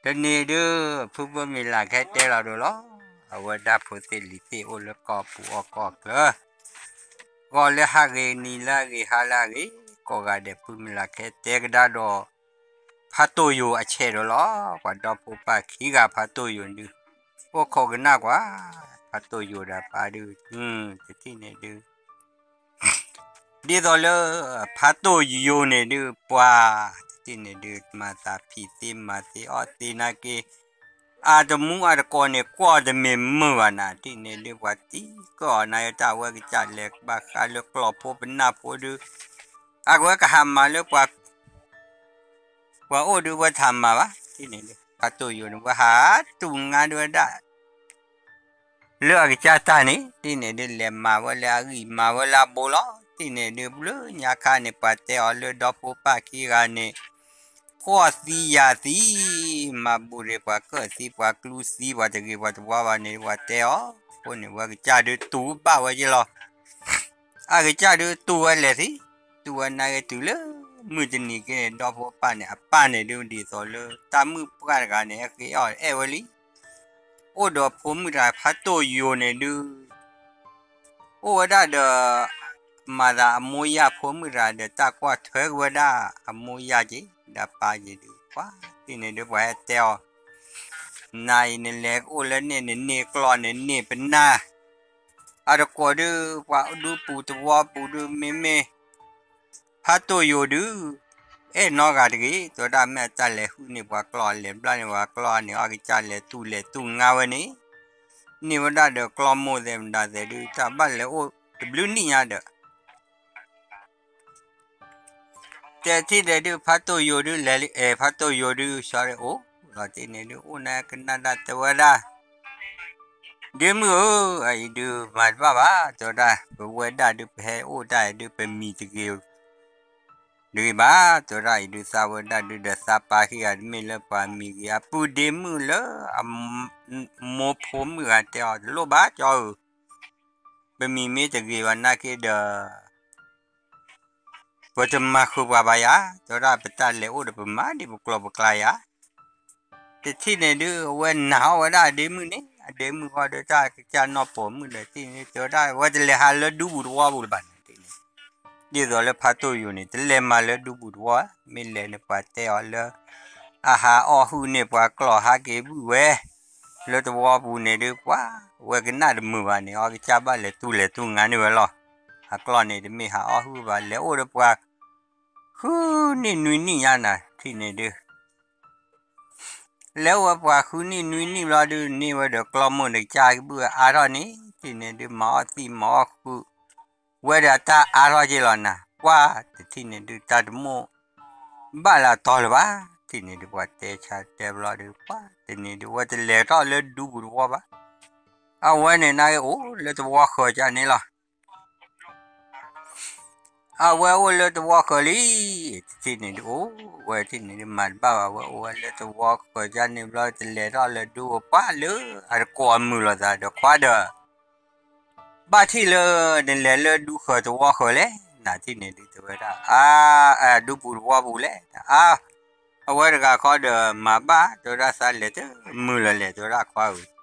တနံၤဒုး ဖုဖုမုၢ်လၢ်ကဟဲတဲလီၤဒိၣ်လီၤ. အဝဲဒၣ်ဖိသ့ၣ်လံၤသ့ၣ်အိၣ်လၢကီၢ်ပူၤအီၣ်ကီၢ်ချၢ, ဂီၤလၢဟးဂ့ၤနံၤလၢအဂ့ၤဟါလၢအဂ့ၤ, ကိးဂၤဒဲးဖုမုၢ်လၢ်ကဟဲတဲကဒါဒီး ဖးတိၢ်ယိာ်အဆဲးဒိၣ်လီၤ. ပှၤဒီဖိပၢ်ခံဂၤဖးတိၢ်ယိာ်ဒုး အိၣ်ခိးကနၣ်ကွၢ် ဖးတိၢ်ယိာ်ဒီးပၢ်ဒုး, တထံၣ်န့ၣ်ဒုး ဒ်သိးလၢ ဖးတိၢ်ယိာ်န့ၣ်ဒုး ပှၤတထံၣ်န့ၣ်ဒုး မၤသးဖံးသ့မၤသ့အီၣ်သ့နာ်က့, အတမူအတကိးန့ၣ် ကွီၢ်တမ့ၢ်မုာ်ဘၣ်နၤ, တထံၣ်န့ၣ်ဒုး ပှၤတံၤကီၢ်အီၤနာ်က့ တၢ်ဝဲကစၢ်လဲၤဘၣ်ဃးလၢကျီၢ်ဖိပနၢ်ဖိဒုး အကဝဲကဟးမၤလၢ ပှၤအိၣ်ဒုးဝဲတဟးမၤဘၣ်, တထံၣ်န့ၣ်ဒုး ဖးတိၢ်ယိာ်န့ၣ် ဝဲဟးတူၢ်ငါဒုးဝဲဒၣ် လၢအကစၢ်တၢ်န့ၣ် တထံၣ်န့ၣ်ဒုး လဲၤမၤဝဲလၢအဂံၢ်မၤဝဲလၢအဘိလီၤ. တထံၣ်န့ၣ်ဒုး ဘျုးညါခါန့ၣ် ပှၤတဲအီၤလၢဒီဖိပၢ်ခံဂၤန့ၣ် ကွီၢ်သံယၤသံ မၤဘူးဒံးပှၤကၢၣ်သံ ပှၤကျူသံ ပှၤတဂ့ၤပှၤတဝါဘၣ်န့ၣ် ပှၤတဲအီၤ, အဃိန့ၣ် ဝဲကစၢ်ဒုးတူၢ်ဘၣ်ဝဲက့လီၤ. အကစၢ်ဒုးတူၢ်ဝဲလဲၤသံ, တူၢ်ဝဲနာ်က့ တုၤလၢမုၢ်တနံၤက့န့ၣ် ဒီဖိပၢ်န့ၣ် အပၢ်န့ၣ်ဒုး ဒ်သိးလၢတၢ်မုၣ်ပှၢ်တဂၤန့ၣ် ဟဲဃ့အီၣ်အဲၣ်ဝဲလံ အိၣ်ဒီးဖိမုၣ်တဂၤ ဖးတိၢ်ယိာ်န့ၣ်ဒုး အိၣ်ဝဲဒၣ်ဒီး မၤသးအမိၢ်ယၢ်ဖိမုၣ်တဂၤဒီး တၢ်ကွၢ်ထွဲက့ၤဝဲဒၣ်အမိၢ်ယၢ်က့ၤ ဒီးပၢ်က့ၤဒုး ပှၤတထံၣ်န့ၣ်ဒုး ပှၤဟဲတဲအီၤ, နၤအံၤနလဲၤအိၣ်လၢန့ၣ် နန့ၢ်ကျီၢ်နန့ၢ်ပနၢ် အတကိးဒုး ပှၤဒူပူၤသဝီပူၤဒုး မ့မ့ၢ် ဖးတိၢ်ယိာ်ဒုး အဲၣ်နီတဂၤတဂ့ၤ, တဲဝဲဒၣ် မ့ၢ်အတၢ်လဲၤဟုၣ်န့ၢ်ပှၤကျီၢ် လဲၤဘျၣ်န့ၢ်ပှၤကျီၢ်န့ၣ် အကစၢ်လဲၤတူၢ်လဲၤတူၢ်ငါဝဲန့ၣ် န့ၢ်ဝဲဒၣ်ဒီးကျီၢ်မိၢ်သဲးမတၤသဲးဒုး တၢ်ဘၣ်လဲၤအိၣ်တဘျုးနံၣ်ညါဒီး တထံၣ်န့ၣ်ဒုး ဖးတိၢ်ယိာ်ဒုး လဲၤလံ အဲ ဖးတိၢ်ယိာ်ဒုး ဆှီဒုးအိၣ်လီၤတံၢ်န့ၣ်ဒုး အိၣ်န့ၣ်ကနၣ်တၢ်တဲဝဲဒၣ် ဒ့မုၣ်ဧၢ, အအံၤဒုးမၤတဘၣ်ဘၣ် တဲဝဲဒၣ်, ပဝဲဒၣ်ဒုး ပဟဲအိၣ်တၢ်အံၤဒုး ပမံၤတဂ့ၤ တဂ့ၤဘၣ်, တဲဝဲဒၣ်အံၤဒုး သးဝဲဒၣ်ဒုးဒီးသးပၢ်ခံဂၤ တမ့ၢ်လၢပှၤမံၤဂ့ၤ အပုၢ်ဒ့မုၣ်လၢအမိၢ်ဖိမုၣ်ဂၤတဲအီၤ တလိၣ်ဘၣ်ကၠီဧၢ, ပမံၤမ့ၢ်တဂ့ၤဘၣ်နာ်က့ဒီး ပတမၤဃုာ်ပှၤဘၣ်ယၤ, တဲဝဲဒၣ် ပတၢ်လဲၤအိၣ်ဒီးပမၤဒ်ပကျိာ်ပကျါယၤ, တထံၣ်န့ၣ်ဒုး အဝဲနာ်အီၣ်ဝဲဒၣ်အဒ့မုၣ်န့ၣ် အဒ့မုၣ်ဃီဒီးတၢ်ကစၢ်နီၢ်ပိာ်မုၣ်ဒီးတထံၣ်န့ၣ် တဲဝဲဒၣ် အဝဲတလဲၤဟးလၢဒူပူၤသဝီပူၤလၢၤဘၣ်န့ၣ် ဒ်သိးလၢဖးတိၢ်ယိာ်န့ၣ် တလဲၤမၤလၢဒူပူၤသဝီ, မ့ၢ်လဲၤန့ၣ်ပှၤတဲအီၤလၢ အဟးအီၣ်ဟုၣ်န့ၢ်ပှၤကျီၢ်ဟးက့ၤဘုၣ်ဝဲ လၢသဝီပူၤန့ၣ်ဒုး ပှၤဝဲကနၣ်တမုာ်ဘၣ်န့ၣ် အကစၢ်ဘၣ်လဲၤတူၢ်လဲၤတူၢ်ငါန့ၢ်ဝဲလီၤ. အကျီၢ်န့ၣ် တမ့ၢ်ဟးအီၣ်ဟုၣ်ဘၣ် လဲၤအိၣ်ဒီးပှၤ ဃုနံၣ်နွံနံၣ်ညါနၤ ထံၣ်န့ၣ်ဒုး လဲၤအိၣ်ဝဲပှၤဃုနံၣ်နွံနံၣ်ဘျီဒုး န့ၢ်ဝဲဒီးကျီၢ်မိၢ်န့ၣ် ကစၢ်ကဘုၣ်အါထီၣ်န့ၣ် ထံၣ်န့ၣ်ဒုး မၤအီၣ်သံမၤအီၣ်ဃုာ် ဝဲဒီးတၢ်အါထီၣ်က့လီၤနၤ ပှၤတထံၣ်န့ၣ်ဒုး တၢ်တမိၣ် ဘၣ်လၢအတီလၢၤဘၣ်, ထံၣ်န့ၣ်ဒုး ပှၤတဲဆါတဲဘျီဒုး ပှၤတန့ၣ်ဒုး ဝဲတလဲၤထီၣ်လၢဒူပူၤသဝီဘၣ်, အဝဲန့ၣ်နာ်က့အိၣ်လၢသဝီဃၢၤကန့ၣ်လီၤ. အဝဲအိၣ်လၢသဝီဃၢၤလံ, တထံၣ်န့ၣ်ဒုးအိၣ်ဝဲ ထံၣ်န့ၣ်ဒုး မၤတဘၣ်ဘၣ် ဝဲအိၣ်ဝဲလၢသဝီဃၢၤကန့ၣ်ဘျီ တလဲၤထီၣ်လၢဒူပှၤလၢအတကိးအမုာ်လိာ်သးဒီးခွါဒီး ဘၣ်ထံၣ်လၢ နလဲၤလၢဒူဃၢၤသဝီဃၢၤလဲၣ်, နထံၣ်န့ၣ်ဒုးတဲဝဲဒၣ် အါ ဒူပူၤသဝီပူၤလဲၣ်, အါ အဝဲတဂၤခီဒီးမၤဘၣ် တဲဝဲဒၣ် သးလဲၤတမုာ်လၢၤလဲၣ် တဲဝဲဒၣ်ခွါဧၢ,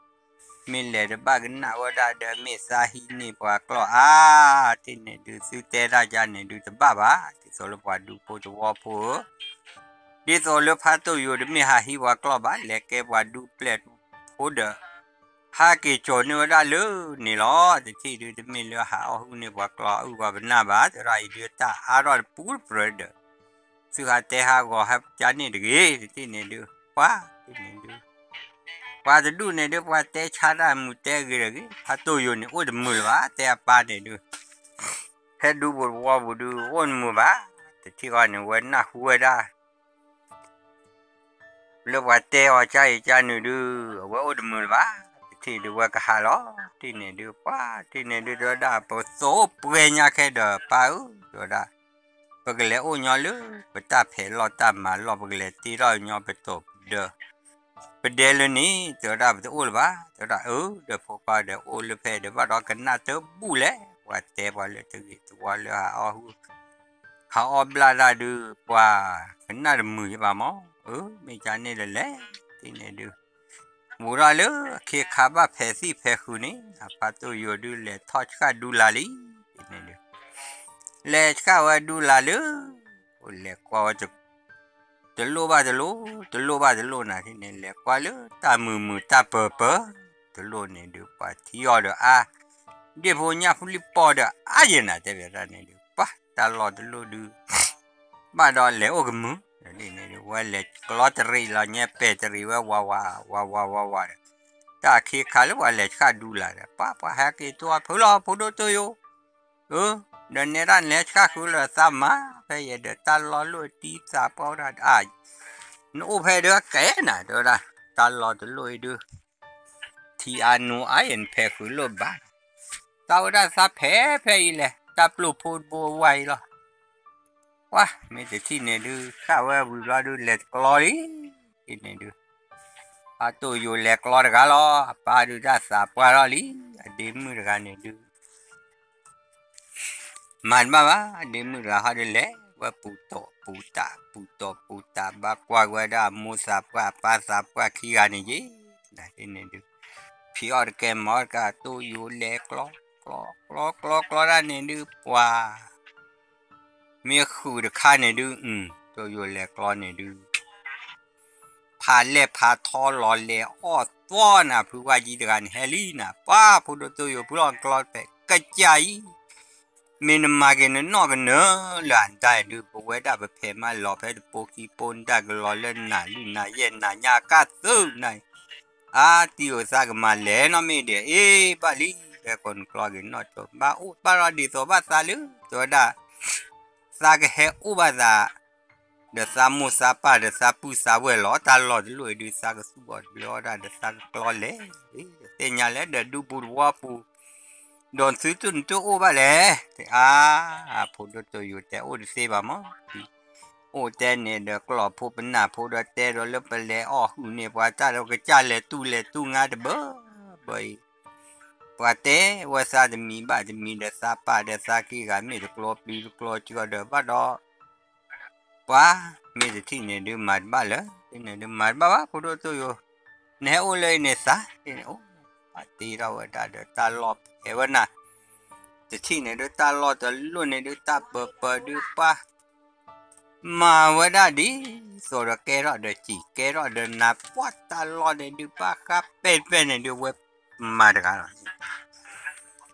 မ့ၢ်လဲၤတဘၣ်ကနၣ်ဝဲဒၣ်ဒီးမ့ၢ်သးဟံးန့ၢ်ပှၤကျီၢ်အါ, ထံၣ်န့ၣ်ဒုး သုတဲတၢ်ကန့ၣ်ဒုးတဘၣ်ဘၣ် ဒ်သိးလၢပှၤဒူဖိသဝီဖိဧၢ ဒ်သိးလၢဖးတိၢ်ယိာ်တမ့ၢ်ဟးဟံးပှၤကျီၢ်ဘၣ် လဲၤကဲပှၤဒူပျဲၢ်ဖိဒီး ဟးက့ၤကၠီၤန့ၢ်ဝဲဒၣ်လၢန့ၣ်လီၤ. တထံၣ်ဒုးတမ့ၢ်လၢဟးအီၣ်ဟုၣ်န့ၢ်ပှၤကျီၢ်အုၣ်ပှၤပနၢ်ဘၣ် တဲဝဲဒၣ်အံၤဒုး တၢ်အါထီၣ်တပူၤတပြၢၤဒီး သုဟးတဲဟးဂီၤဟးကန့ၣ်တဂ့ၤ တထံၣ်န့ၣ်ဒုး ပှၤတထံၣ်န့ၣ်ဒုး ပှၤတဒူၣ်န့ၣ်ဒုး ပှၤတဲဆါတၢ်မုာ်တဲဂ့ၤတဂ့ၤ ဖးတိၢ်ယိာ်န့ၣ် အိၣ်တမုာ်လၢၤဘၣ် တဲအပၢ်န့ၣ်ဒုး ဟဲဒူပူၤသဝီပူၤဒုး အိၣ်တမုာ်ဘၣ် တထံၣ်ဃီန့ၣ် ဝဲနၢ်ဟူဝဲဒၣ် လၢပှၤတဲအီၤကါအံၤကါနုာ်ဒုး အဝဲအိၣ်တမုာ်လၢၤဘၣ် တထံၣ်ဒုးဝဲကဟးလီၤ ထံၣ်န့ၣ်ဒုး ပှၤထံၣ်န့ၣ်ဒုး တဲဝဲဒၣ် ပသိးပှဲၤညါခဲဒီး ပၢ်ဧၢ တဲဝဲဒၣ် ပကလဲၤအိၣ်ညီလၢ ပတၢ်ဖဲးလီၢ်တၢ်မၤလီၢ် ပကလဲၤတ့ထီၣ်ညီပတီၢ်ဒီး ပဒဲလၢန့ၣ် တဲဝဲဒၣ် ပတအိၣ်လၢၤဘၣ် တဲဝဲဒၣ် အၢ ဒီးဖိခွါဒီးအိၣ်လၢဖဲဒီး ဘၣ်ဒီးကနၣ်တဘူၣ်လဲၣ် ပှၤတဲပှၤလၢတဂ့ၤတဝါလၢဟးအီၣ်ဟုၣ် ဟးအီၣ်ဘျၣ်တၢ်ဒုး ပှၤကနၣ်တမုာ်ယဘၣ်မး အၢ မ့ၢ်ကန့ၣ်လၢလဲၣ် သ့ၣ်န့ၣ်ဒုး ဘူးထီၣ်လၢအခ့ခါဘၣ်ဖဲးသံၣ်ဖဲးဃုာ်န့ၣ် အဖါတိၢ်ယိၤဒုးလဲၤထီၣ်ဆှၣ်ဒူလၢ်လံ, သ့ၣ်န့ၣ်ဒုး လဲၤဆှၣ်ဝဲဒူလၢ်လၢ လဲၤကွၢ်ဝဲ တလိၣ်ဘၣ်တလိၣ် တလိၣ်ဘၣ်တလိၣ်နၤ သ့ၣ်န့ၣ် လဲၤကွၢ်လၢတၢ်မုာ်မုာ်တၢ်ပၢၤပၢၤ တလိၣ်န့ၣ်ဒုး ပှၤထံအီၤဒီးအါ ဒ့ၣ်ဖိညၣ်ဖိလံၣ်ပီၢ်ဒီးအါယဲၢ်နၤ တဲဘၣ်တၢ်န့ၣ်ဒုး ပှၤတၢ်လီၢ်တလိၣ်ဒုး ဘၣ်ဒီးလဲၤအိၣ်ကမုာ် ဒ်န့ၣ်ဒုး ဝဲလဲၤကျီတရံးလီၤ ညဲပဲာ်တရံးဝဲဝးဝး ဝးဝးဝးဝးဒီး တၢ်အခ့ခါလၢပှၤလဲၤဆှၣ်ဒူလၢ်ဒီး ပှၤပှၤဟဲက့ၤတိၢ်ဖုလီၤ ဖိဒိၣ်တိၢ်ယိၤ အၢ ဒီးနဲဒၣ်နဲဆှၣ်ဃုာ်လၢသးမၤ ဖဲယဲဒီးတၢ်လီၢ်လိၣ်တံၢ်သးပှၢ်ဝဲဒၣ် နအိၣ်ဖဲဒုးကဲနၤ တဲဝဲဒၣ် တၢ်လီၢ်တလိၣ်အံၤဒုး ထံအါနိအါယဲၢ် နဖဲးဃုာ်လိၣ်ဘၣ် တၢ်ဝဲဒၣ်သးဖဲးဖဲအံၤလဲၣ် တၢ်ပျိၢ်ဖိတဘိဝါအံၤလီၤ ပှၤမ့ၢ်တထံၣ်န့ၣ်ဒုး ဃၣ်ဝဲဝံၤဘျီဒုး လဲၤတကျီလံ ဒ်န့ၣ်ဒုး ဖါတိၢ်ယိၤလဲၤကျီတဂၤလီၤ အပၢ်ဒုးတၢ်သးပှၢ်ထီၣ်လံ အဒ့မုၣ်တဂၤန့ၣ်ဒုး မၤတဘၣ်ဘၣ် ဒ့မုၣ်တဂၤဟီဒုးလဲၤဝဲပူၤတီၢ်ပူၤတၢ် ပူၤတီၢ်ပူၤတၢ် ဘၣ်ကွၢ်က့ၤဝဲဒၣ်အမိၢ်သးပှၢ်အပၢ်သးပှၢ်ခံဂၤန့ၣ်ယ့ၣ် ဒ်န့ၣ်ဒုး ဖံးအီၣ်တကဲမၤအီၣ်တကဲ တိၢ်ယိၤလဲၤကျီ ကျီ ကျီ ကျီ ကျီတၢ်န့ၣ်ဒုး ပှၤ မ့ၢ်ဃုာ်တခါန့ၣ်ဒုး တိၢ်ယိၤလဲၤကျီန့ၣ်ဒုး ဖးလဲၢ်ဖးထီလီၤလဲၤအီၣ်သီနၤ ဖုဝါကံတဂၤန့ၣ် ဟဲလံနၤ ပှၤဖိဒိၣ်တိၢ်ယိၤ ဖုလီၤကျီဖဲး ကစၢ်အံၤ မ့ၢ်နမၤက့ၤနနီၢ်ကနၢၤလၢအတၢ်ဒုး ပဝဲဒၣ်ပဖဲးမးလီၤဖဲတပိခံပိ နတၢ်ကလီၤလၢနၤလွံၢ်နၤယဲၢ်နၤညါကၢ်သုးနၤ အါတံၢ်ဧိၤသးကမၤလဲၣ်နီတမံၤဒီး အ့ ဘၣ်လံ ဖဲကိးနကျီက့ၤနီၢ်ကၠိ ဘၣ်အိၣ်ဘၣ်ထီၣ်ဒ်သိးဘၣ်သးလၢ တဲဝဲဒၣ် သးကဟဲအိၣ်ဘၣ်သး ဒီးသးမိၢ်သးပၢ်ဒီးသးပုၢ်သးဝဲၢ်လီၤ တၢ်လီၢ်တလိၣ်အံၤဒုး သးကသူၣ်ဘီတဘျီဝဲဒၣ်ဒီးသးကကျီလဲၣ် သ့ၣ်ညါလဲၣ်ဒီးဒူပူၤတဝီပူၤ ဒီးသုတအိၣ်ဘၣ်လဲၣ် တဲအါ ဖိဒိၣ်တိၢ်ယိၤတဲအိၣ်တသ့ဘၣ်မး အိၣ်တဲန့ၣ်ဒီးကျီၢ်ဖိပနၢ်ဖိဒီးတဲဒီးလၢပလဲၤအီၣ်ဟုၣ်န့ၢ်ပှၤတၢ်ဒီးကစၢ်လဲၤတူၢ်လဲၤတူၢ်ငါတဘၢဘၢအံၤ ပှၤတဲဝဲသးတမံၤဘၣ်တမံၤဒီးသးပာ်ဒီးသးခံဂၤမ့ၢ်တကျီပျံၤတကျီစှီၤဒီးဘၣ်ဒီး ပှၤမ့ၢ်တထံၣ်န့ၣ်ဒုးမၤတဘၣ်လၢ တထံၣ်န့ၣ်ဒုးမၤတဘၣ်ဘၣ် ဖိဒိၣ်တိၢ်ယိၤ နဟဲအိၣ်လၢအံၤန့ၣ်သး တထံၣ်န့ၣ်အိၣ် ပှၤတ့ထီၣ်ဝဲဒၣ်ဒီးတၢ်လီၢ်ဖဲးဝဲနၤ တထံၣ်န့ၣ်ဒုးတၢ်လီၢ်တလိၣ်န့ၣ်ဒုးတၢ်ပၢၤပၢၤဒုးပှၤ မၤဝဲဒၣ်ဒ်သိးဒီးကဲထီၣ်ဒီးစံၣ် ကဲထီၣ်ဒီးနၤ ပှၤတၢ်လီၢ်န့ၣ်ဒုးဘၣ်ဃးပဲတပဲန့ၣ်ဒုးဝဲမၤတဂၤလီၤ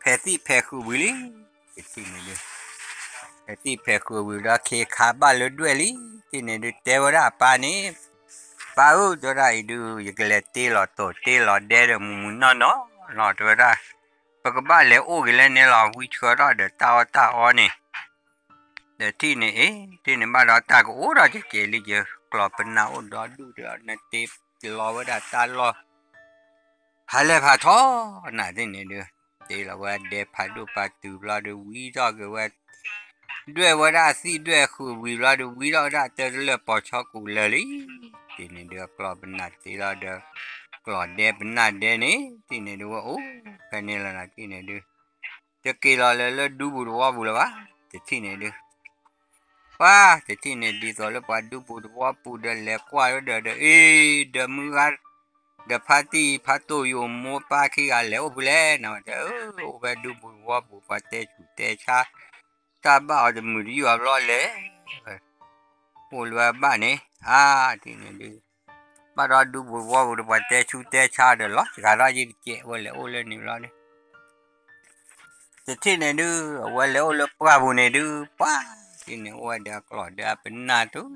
ဖဲးသံၣ်ဖဲးဃုာ်ဝံၤလံ တထံၣ်န့ၣ်ဒုး ဖဲးသံၣ်ဖဲးဃုာ်ဝံၤဒီးခ့ခါဘၣ်လၢဒွဲၣ်လံ တထံၣ်န့ၣ်ဒုးတဲဝဲဒၣ်အပၢ်န့ၣ် ပၢ်ဧၢ တဲဝဲဒၣ်အံၤဒုး ယကလဲၤတ့လီၤတိာ်တ့လီၤဒဲဒီးမုၢ်မုၢ်နီၢ်နီၢ်လီၤ တဲဝဲဒၣ် ပကဘၣ်လဲၤအိၣ်က့ၤလၢန့ၣ်လီၤ ဝံဆှၢထီၣ်ဒီးတၢ်အီၣ်တၢ်အီန့ၣ် ဒီးထံၣ်န့ၣ်အ့ၣ် ထံၣ်န့ၣ်ဘၣ်ဒီးတၢ်ကအိၣ်ဒီးကကဲၤလံ ယကျီၢ်ပနၢ်အိၣ်ဒီဒူၣ်ဒီးနတ့လီၤဝဲဒၣ်တၢ်လီၢ် ဖးလဲၢ်ဖးထီနၤ တထံၣ်န့ၣ်ဒုး တ့လီၤဝဲဒဲဖးဒိၣ်ဖးတုၤဘျီဒုးဝံထီၣ်က့ၤဝဲ ဒွဲၣ်ဝဲဒၣ်အသံၣ်ဒွဲၣ်ဃုာ်ဝံၤဘျီဒုးဝံထီၣ်ဝဲဒၣ်တၢ်တလၢၢ်ပိာ်ဆီကူာ်လၢာ်လံ တထံၣ်န့ၣ်ဒုးအကျီၢ်ပနၢ်တ့လီၤဒီး ကျီၢ်ဒဲပနၢ်ဒဲန့ၣ် တထံၣ်န့ၣ်ဒုးဝဲအိၣ်ဖဲန့ၣ်လီၤ တထံၣ်န့ၣ်ဒုး တက့ၤလီၤလၢလၢဒူပူၤတဝီပူၤလၢၤဘၣ် တထံၣ်န့ၣ်ဒုး ပှၤတထံၣ်န့ၣ်ဒ်သိးလၢပှၤဒူပူၤတဝီပူၤဒီးလဲၤကွၢ်ဒီးဒီးအ့ၣ် ဒီးမုၢ်ဂၤ ဒီးဖါတံၢ်ဖါတိၢ်ယိၤမိၢ်ပၢ်ခံဂၤလဲၤအိၣ်ဖဲလဲၣ် နဝဲတဲ အိၣ်ဖဲဒူပူၤတဝီပူၤ ပှၤတဲဆူၣ်တဲဆါ တၢ်ဘၣ်အီၤတမုာ်တယုၢ်အဘျီလဲၣ် အိၣ်လၢအဘၣ်န့ၣ် အါ တထံၣ်န့ၣ်ဒုး ဘၣ်ဒီးဒူပူၤတဝီပူၤဒီးပှၤတဲဆူၣ်တဲဆါဒီးလီၤ စှၤထီၣ်ယံၤတကဲး အဝဲလဲၤအိၣ်လၢန့ၣ်ဘျီန့ၣ် တထံၣ်န့ၣ်ဒုး အဝဲလဲၤအိၣ်လၢပှၢ်ပူၤန့ၣ်ဒုး ပှၤ တထံၣ်န့ၣ်အိၣ်ဝဲဒီးအကျီၢ်ဒီးအပနၢ်တူၢ်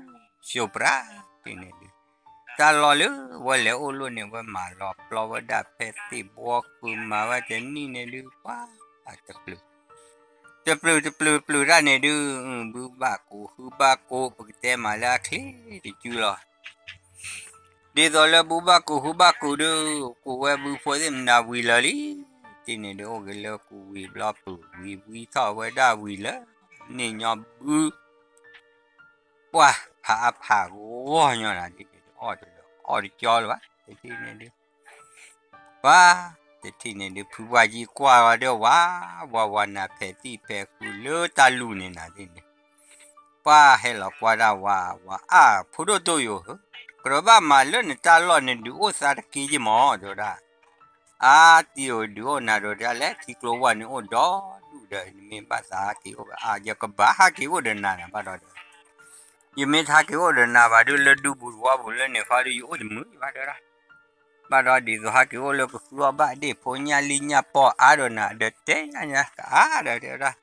စိးပြး တထံၣ်န့ၣ်ဒုး တၢ်လီၢ်လၢဝဲလဲၤအိၣ်လိၣ်န့ၣ် ဝဲမၤလီၤပျီဝဲဒၣ်ဖဲသ့ၣ်ဘှီဃုာ်မၤဝဲတနံၣ်န့ၣ်ဒုး ပှၤတပျုာ် တပျုာ်တပျုာ်တပျုာ်တၢ်န့ၣ်ဒုး ဘုဘၣ်ကူးဟုဘၣ်ကူး ပကတဲမးလၢအချ့တစုလီၤ ဒ်သိးလၢဘုဘၣ်ကူးဟုဘၣ်ကူးဒုး ကူးဝဲဘုဖိသ့ၣ်မတၤဝံၤလၢာ်လံ တထံၣ်န့ၣ်ဒုးအိၣ်က့ၤလၢကူးဝံၤဘျီပူၤဝံၤဝံထီၣ်ဝဲဒၣ်ဝံၤလၢ န့ၣ်ညီဘု ပှၤဖးအါဖးဂီၢ်ညီနၤ တထံၣ်န့ၣ်ဒုး အီၣ်တလၢာ်အီၣ်တကၠီလၢၤဘၣ် တထံၣ်န့ၣ်ဒုး ပှၤ တထံၣ်န့ၣ်ဒုး ဖုပှၢ်ကံကွၢ်ဝဲဒီးဝၤ ဝၤဝၤနၤဖဲးသံၣ်ဖဲးဃုာ်လၢတၢ်လူၢ်န့ၣ်နၤ တထံၣ်န့ၣ် ပှၤဟဲလီၤကွၢ်ဒၣ်ဝၤ ဝၤအါ ဖိဒိၣ်တိၢ်ယိၤဧၢ နကြၢးဘၣ်မၤလၢနတၢ်လီၢ် နဒုးအိၣ်သးတက့ၢ်ယမီၤ တဲဝဲဒၣ်. အါ တံၤဧၢ ဒုးအိၣ်နၤဒီး တၢ်လဲၤထံကျိဝၢ်န့ၣ်အိၣ်ဒီဒူၣ်ဒီး နမ့ၢ်ဘၣ်သးဟးက့ၤအိၣ်ဘၣ် အါ ယကဘၣ်ဟးက့ၤအိၣ်ဒီးနၤနၤဘၣ်ဒီး ယမ့ၢ်တဟးက့ၤအိၣ်ဒီးနၤဘၣ်ဒုး လၢဒူပူၤသဝီပူၤလၢန့ၣ်ဃီဒီး ယအိၣ်တမုာ်ဘၣ် တဲဝဲဒၣ်. ဘၣ်ဒီးဒ်သိးဟးက့ၤအိၣ်လၢကဃုအီၣ်ဘၣ်ဒ့ၣ်ဖိညၣ်လံၣ်ညၣ်ပီၢ်အါဒီးနၤ ဒီးတဲညါညါကအါဒီး တဲဝဲဒၣ်.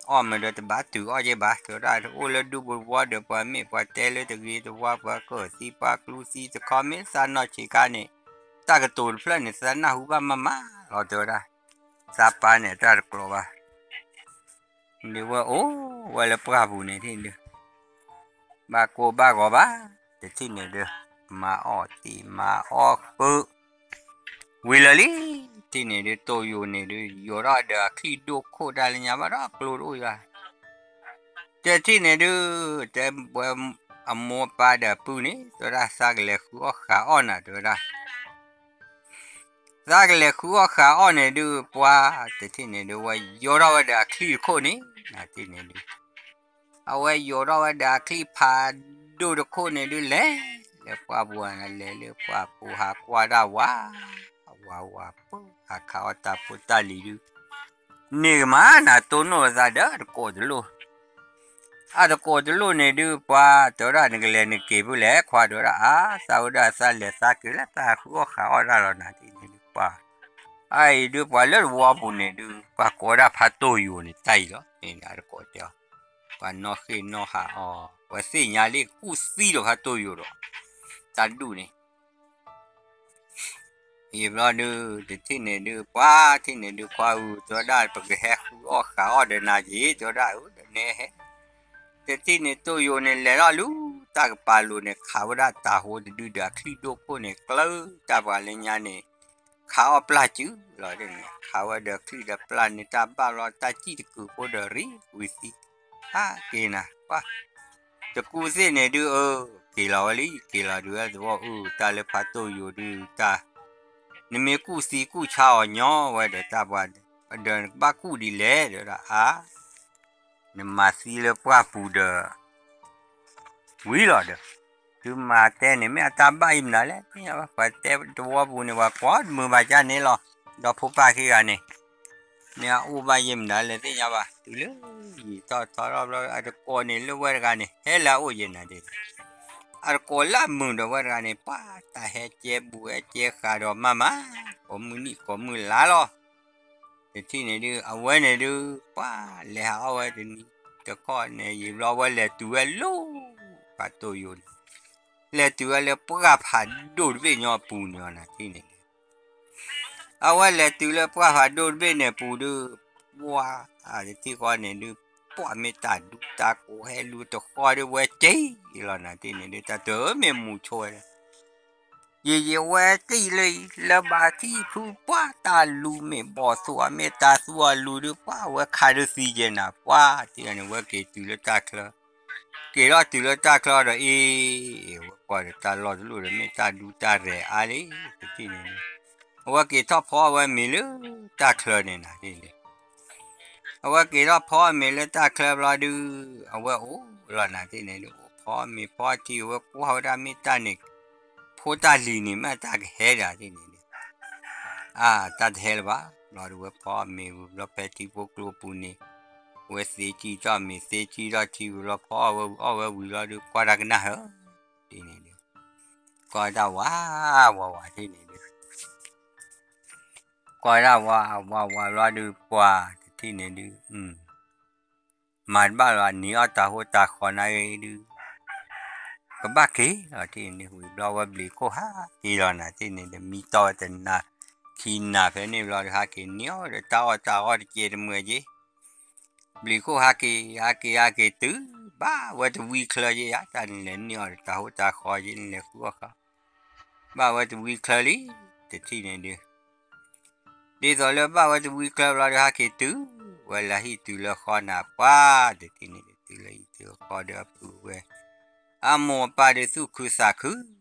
အီၣ်မ့ၢ်ဒီးတဘၣ်တုၤအီၣ်က့ဘၣ် တဲဝဲဒၣ်. အိၣ်လၢဒူပူၤသဝီဒီး ပှၤမ့ၢ်ပှၤတဲလၢတဂ့ၤတဝါ ပှၤကၢၢ်သံပှၤကျူသံတခီ မ့ၢ်သးနီၢ်ဆံးခါန့ၣ် တၢ်ကတိၤတဖျၢၣ်န့ၣ် သးနၢ်ဟူဘၣ်မးမးလီၤ တဲဝဲဒၣ်. သးပၢ်န့ၣ်တၢ်တကျိၤဘၣ် ဒ်ဝဲအိၣ်ဝဲလၢပှၢ်ပူၤန့ၣ်ဒုး ဘၣ်ကိၢ်ဘၣ်ဂီၤဘၣ် တထံၣ်န့ၣ်ဒုး မၤအီၣ်သံးမၤအီၣ်ဃုာ် ဝံၤလၢာ်လံ. တထံၣ်န့ၣ်ဒုး တိၢ်ယိာ်န့ၣ်ဒုး ယိာ်ထီၣ်ဒီးအချံၣ်ဒိၣ်ခိၣ်တၢ်လၢညါဘၣ်ဒီးကျိတအိၣ်ယွၤ တထံၣ်န့ၣ်ဒုး တဲဝဲအမိၢ်အပၢ်ဒီးအပုၢ်န့ၣ် တဲဝဲဒၣ် သးကလဲၤဃုအီၣ်ဃုအီၣ်နၤ တဲဝဲဒၣ်. သးကလဲၤဃုအီၣ်ဃုအီၣ်န့ၣ်ဒုး ပှၤတထံၣ်န့ၣ်ဒုး ဝဲယိာ်ထီၣ်ဝဲဒီးအချံၣ်တခိၣ်န့ၣ် နထံၣ်န့ၣ်ဒုး အဝဲယိာ်ထီၣ်ဝဲဒီးအချံၣ်ဖးဒိၣ်တခိၣ်န့ၣ်ဒုး လဲၤလၢပှၢ်ပူၤ လဲၤလၢပှၢ်ပူၤ ဟးကွၢ်ဒၣ်ဝး ဝးဝးပၢ ဟးခးအီၣ်တၢ်ဖိတၢ်လံၤဒုး န့ၢ်ကမၤနၤ တိၢ်နီၣ်သးဒီးတကိးတလိၣ် အတကိးတလိၣ်န့ၣ်ဒုး ပှၤတဲဝဲဒၣ် နကလဲၤနက့ၤဖုလဲၣ် ခွါတဲဝဲဒၣ်. အါ သးဝဲဒၣ်သးလဲၤသးက့ၤလၢသးဃုအီၣ်ဃုအီၣ်တၢ်လီၤ နၤတထံၣ်န့ၣ်ဒုး ပှၤ အအံၤဒုး ပှၤလၢသဝီပူၤန့ၣ်ဒုး ပှၤကိးဝဲဒၣ်ဖးတိၢ်ယိာ်န့ၣ် တၢ်အံၤလီၤ န့ၣ်အတကိးတဲအီၤ ပှၤနီၣ်ဃ့ၢ်နီၣ်ဟးအီၤ ပှၤသ့ၣ်ညါလံ ကူၣ်သံဒီးဖးတိၢ်ယိာ်ဒီး တၢ်ဒူၣ်န့ၣ် ယံာ်ဘျီဒုး တထံၣ်န့ၣ်ဒုး ပှၤထံၣ်န့ၣ်ဒုး ခွါဧၢ တဲဝဲဒၣ် ပကဟဲဃုအီၣ်ဃုအီၣ်ဒီးနၤက့ၤ တဲဝဲဒၣ် ဒီးနဲဟဲ တထံၣ်န့ၣ် တိၢ်ယိာ်န့ၣ် လဲၤထီၣ်လၢတၢ်ကပၤလိၤန့ၣ် ခးဝဲဒၣ်တၤဟိတဒုဒီးအချံၣ်ဒိၣ်ခိၣ်န့ၣ် ကျၢတၢ်ပှၤလၢညါန့ၣ် ခးအီၣ်ပျၢ်စုလီၤန့ၣ် ခးဝဲဒီးချံၣ်ဒီးပျၢ်န့ၣ် တၢ်ဘၣ်လီၤ တၢ်စံၣ်တကုာ်ဖိဒီးရံဝံၤသံ ဟးက့ၤနၤ ပှၤ တကူသ့ၣ်န့ၣ်ဒုး အၢ က့ၤလီၤဝဲလံ က့ၤလီၤဒုးဝဲသဝီအုၣ် တၢ်လၢဖးတိၢ်ယိာ်ဒုး တၢ် နမ့ၢ်ကူၣ်သံကူၣ်ဆါအီၤညီဝဲဒီးတၢ်ပှၤ ဒီးနကဘၣ်ကူၣ်ဒ်လဲၣ် တဲဝဲဒၣ် အါ နမၤသံလၢပှၢ်ပူၤဒီး ဝံၤလီၤဒီး သုမၤတဲန့ၣ် မ့ၢ်အတၢ်ဘၣ်ယံမနုၤလဲၣ် သ့ၣ်ညါဘၣ် ပှၤတဲတဝီပူၤန့ၣ် ပှၤကွၢ်တမုာ်ဘၣ်ကၢ်န့ၣ်လီၤ ဒီဖိပၢ်ခံဂၤန့ၣ် မ့ၢ်အအိၣ်ဘၣ်ယံမနုၤလဲၣ် သ့ၣ်ညါဘၣ် တုၤလၢယံာ်ထီၣ်ထီထီၣ်ဘျီ အတကိးန့ၣ်လၢဝဲတဂၤန့ၣ် ဟဲလၢအအိၣ်ယဲနၤဒ် အတကိးလၢအမုာ်ဒီးဝဲတဂၤန့ၣ် ပှၤတၢ်ဟဲကဲဘူးဟဲကဲဃာ်ဒီးမးမး ကိးမုၢ်နံၣ်ကိးမုၢ်လါလီၤ တထံၣ်န့ၣ်ဒုး အဝဲန့ၣ်ဒုး ပှၤလဲၤဟးအီၣ်ဝဲတနံၤတခီန့ၣ် ယံာ်ဘျီဝဲလဲၤတုၤဝဲလၢ ဖးတိၢ်ယိာ်န့ၣ် လဲၤတုၤဝဲလၢပှၢ်ဖးဒိၣ်တဘ့ၣ်ညီအပူၤန့ၣ်လီၤ နၤတထံၣ်န့ၣ်ဒုး အဝဲလဲၤတုၤလၢပှၢ်ဖးဒိၣ်တဘ့ၣ်န့ၣ်အပူၤဒုး ပှၤ တထံၣ်ဃီန့ၣ်ဒုး ပှၤမ့ၢ်တၢ်ဒူတၢ်ကိးဟဲလူၤတဃီဒုး ဝဲက့ၤလီၤ နၤတထံၣ်န့ၣ်ဒုး တၢ်တမ့ၢ်မူဆိဝဲ ယံာ်ယံာ်ဝဲက့ၤလၢ လၢဘၣ်ထံၣ်ဖုပှၢ်တၢ်လူၤမ့ၢ်ဘီၣ်သိၣ် အမ့ၢ်တၢ်သူအလူၤဒုး ပှၤဝဲခးဒုးသံကဲနၤ ပှၤတထံၣ်န့ၣ် ဝဲက့ၤတုၤလၢတၢ်ချၢ က့ၤထီၣ်တုၤလၢတၢ်ချၢဒီးအံၤ ဝဲကွၢ်ဒီးတၢ်လီၢ်တလိၣ်ဒီး မ့ၢ်တၢ်ဒူတၢ်ရဲၣ်အါလံ တထံၣ်န့ၣ်ဒုး အဝဲက့ၤထီၣ်ဖီအီၣ်ဝဲမ့ၤလၢတၢ်ချၢန့ၣ် နၤတထံၣ်န့ၣ် အဝဲက့ၤထီၣ်ဖီအီၣ်မ့ၤလၢတၢ်ချၢဘျီဒုး အဝဲအိၣ်လီၤ နၤတထံၣ်န့ၣ်ဒုး အိၣ်ဖီအီၣ်မ့ၤဖီအီၣ်ထံ အဝဲကွၢ်ဝဲဒၣ်မ့ၢ်တၢ်န့ၣ် ဖိတၢ်လံၤန့ၣ် မ့ၢ်တၢ်ကဟဲဒၣ်တထံၣ်န့ၣ်ဒုး အါ တၢ်တဟဲလၢၤဘၣ် ဘျီဒုးဝဲဖီအီၣ်မ့ၤဝံၤဘျီ ဖဲထံဖိကျိပူၤန့ၣ် ဝဲသ့ကံၢ်ထီၣ်မ့ၤ သ့ကံၢ်ထီၣ်ထံဝံၤဘျီ ဖီအီၣ်ဝဲဝံၤ အီၣ်ဝဲဝံၤလီၤဒုး ကွၢ်တၢ်ကနၣ်ဟၢ တထံၣ်န့ၣ်ဒုး ကွၢ်တၢ်ဝးဝးဝး တထံၣ်န့ၣ်ဒုး ကွၢ်တၢ်ဝးဝးဝးဘျီဒုး ပှၤတထံၣ်န့ၣ်ဒုး မၤတဘၣ်လီၤ နံၤအီၣ်တၢ်ဟိတၢ်ဃီနၤဂ့ၤဒုး ကဘၣ်က့ၤလီၤ တထံၣ်န့ၣ်ဒုး ဝံၤဘျီဝဲဘျံးခိၣ်ဟးက့ၤလီၤ နၤတထံၣ်န့ၣ်ဒုး မံတီၢ်ဝဲတနၤခံနၤဖဲန့ၣ်ဘျီဒုး ဟးက့ၤနံၤအီၣ်ဒီးတၢ်အီၣ်တၢ်အီတကဲတမံၤက့ၤ ဘျံးခိၣ်ဟးက့ၤ ဟးက့ၤ ဟးက့ၤတုၤ ဘၣ်ဝဲတဝံချၢက့ၤယါ တၢ်နလဲၤနံၤအီၣ်ဒီးတၢ်ဟိတၢ်ဃီ ယနလဲၤဃုအီၣ်ဃုအီၣ် ဘၣ်ဝဲတဝံချၢလံ တထံၣ်န့ၣ်ဒုး ဒ်သိးလၢဘၣ်ဝဲတဝံချၢဘျီဒုး ဟးက့ၤတုၤ ဝဲလၢဟံၣ်တုၤလၢဃီနၤ ပှၤတထံၣ်န့ၣ်ဒုး တုၤလၢဟံၣ်တုၤဃီဒီးအပုၢ်ဝဲ အမိၢ်အပၢ်ဒုးသူၣ်ခုသးခု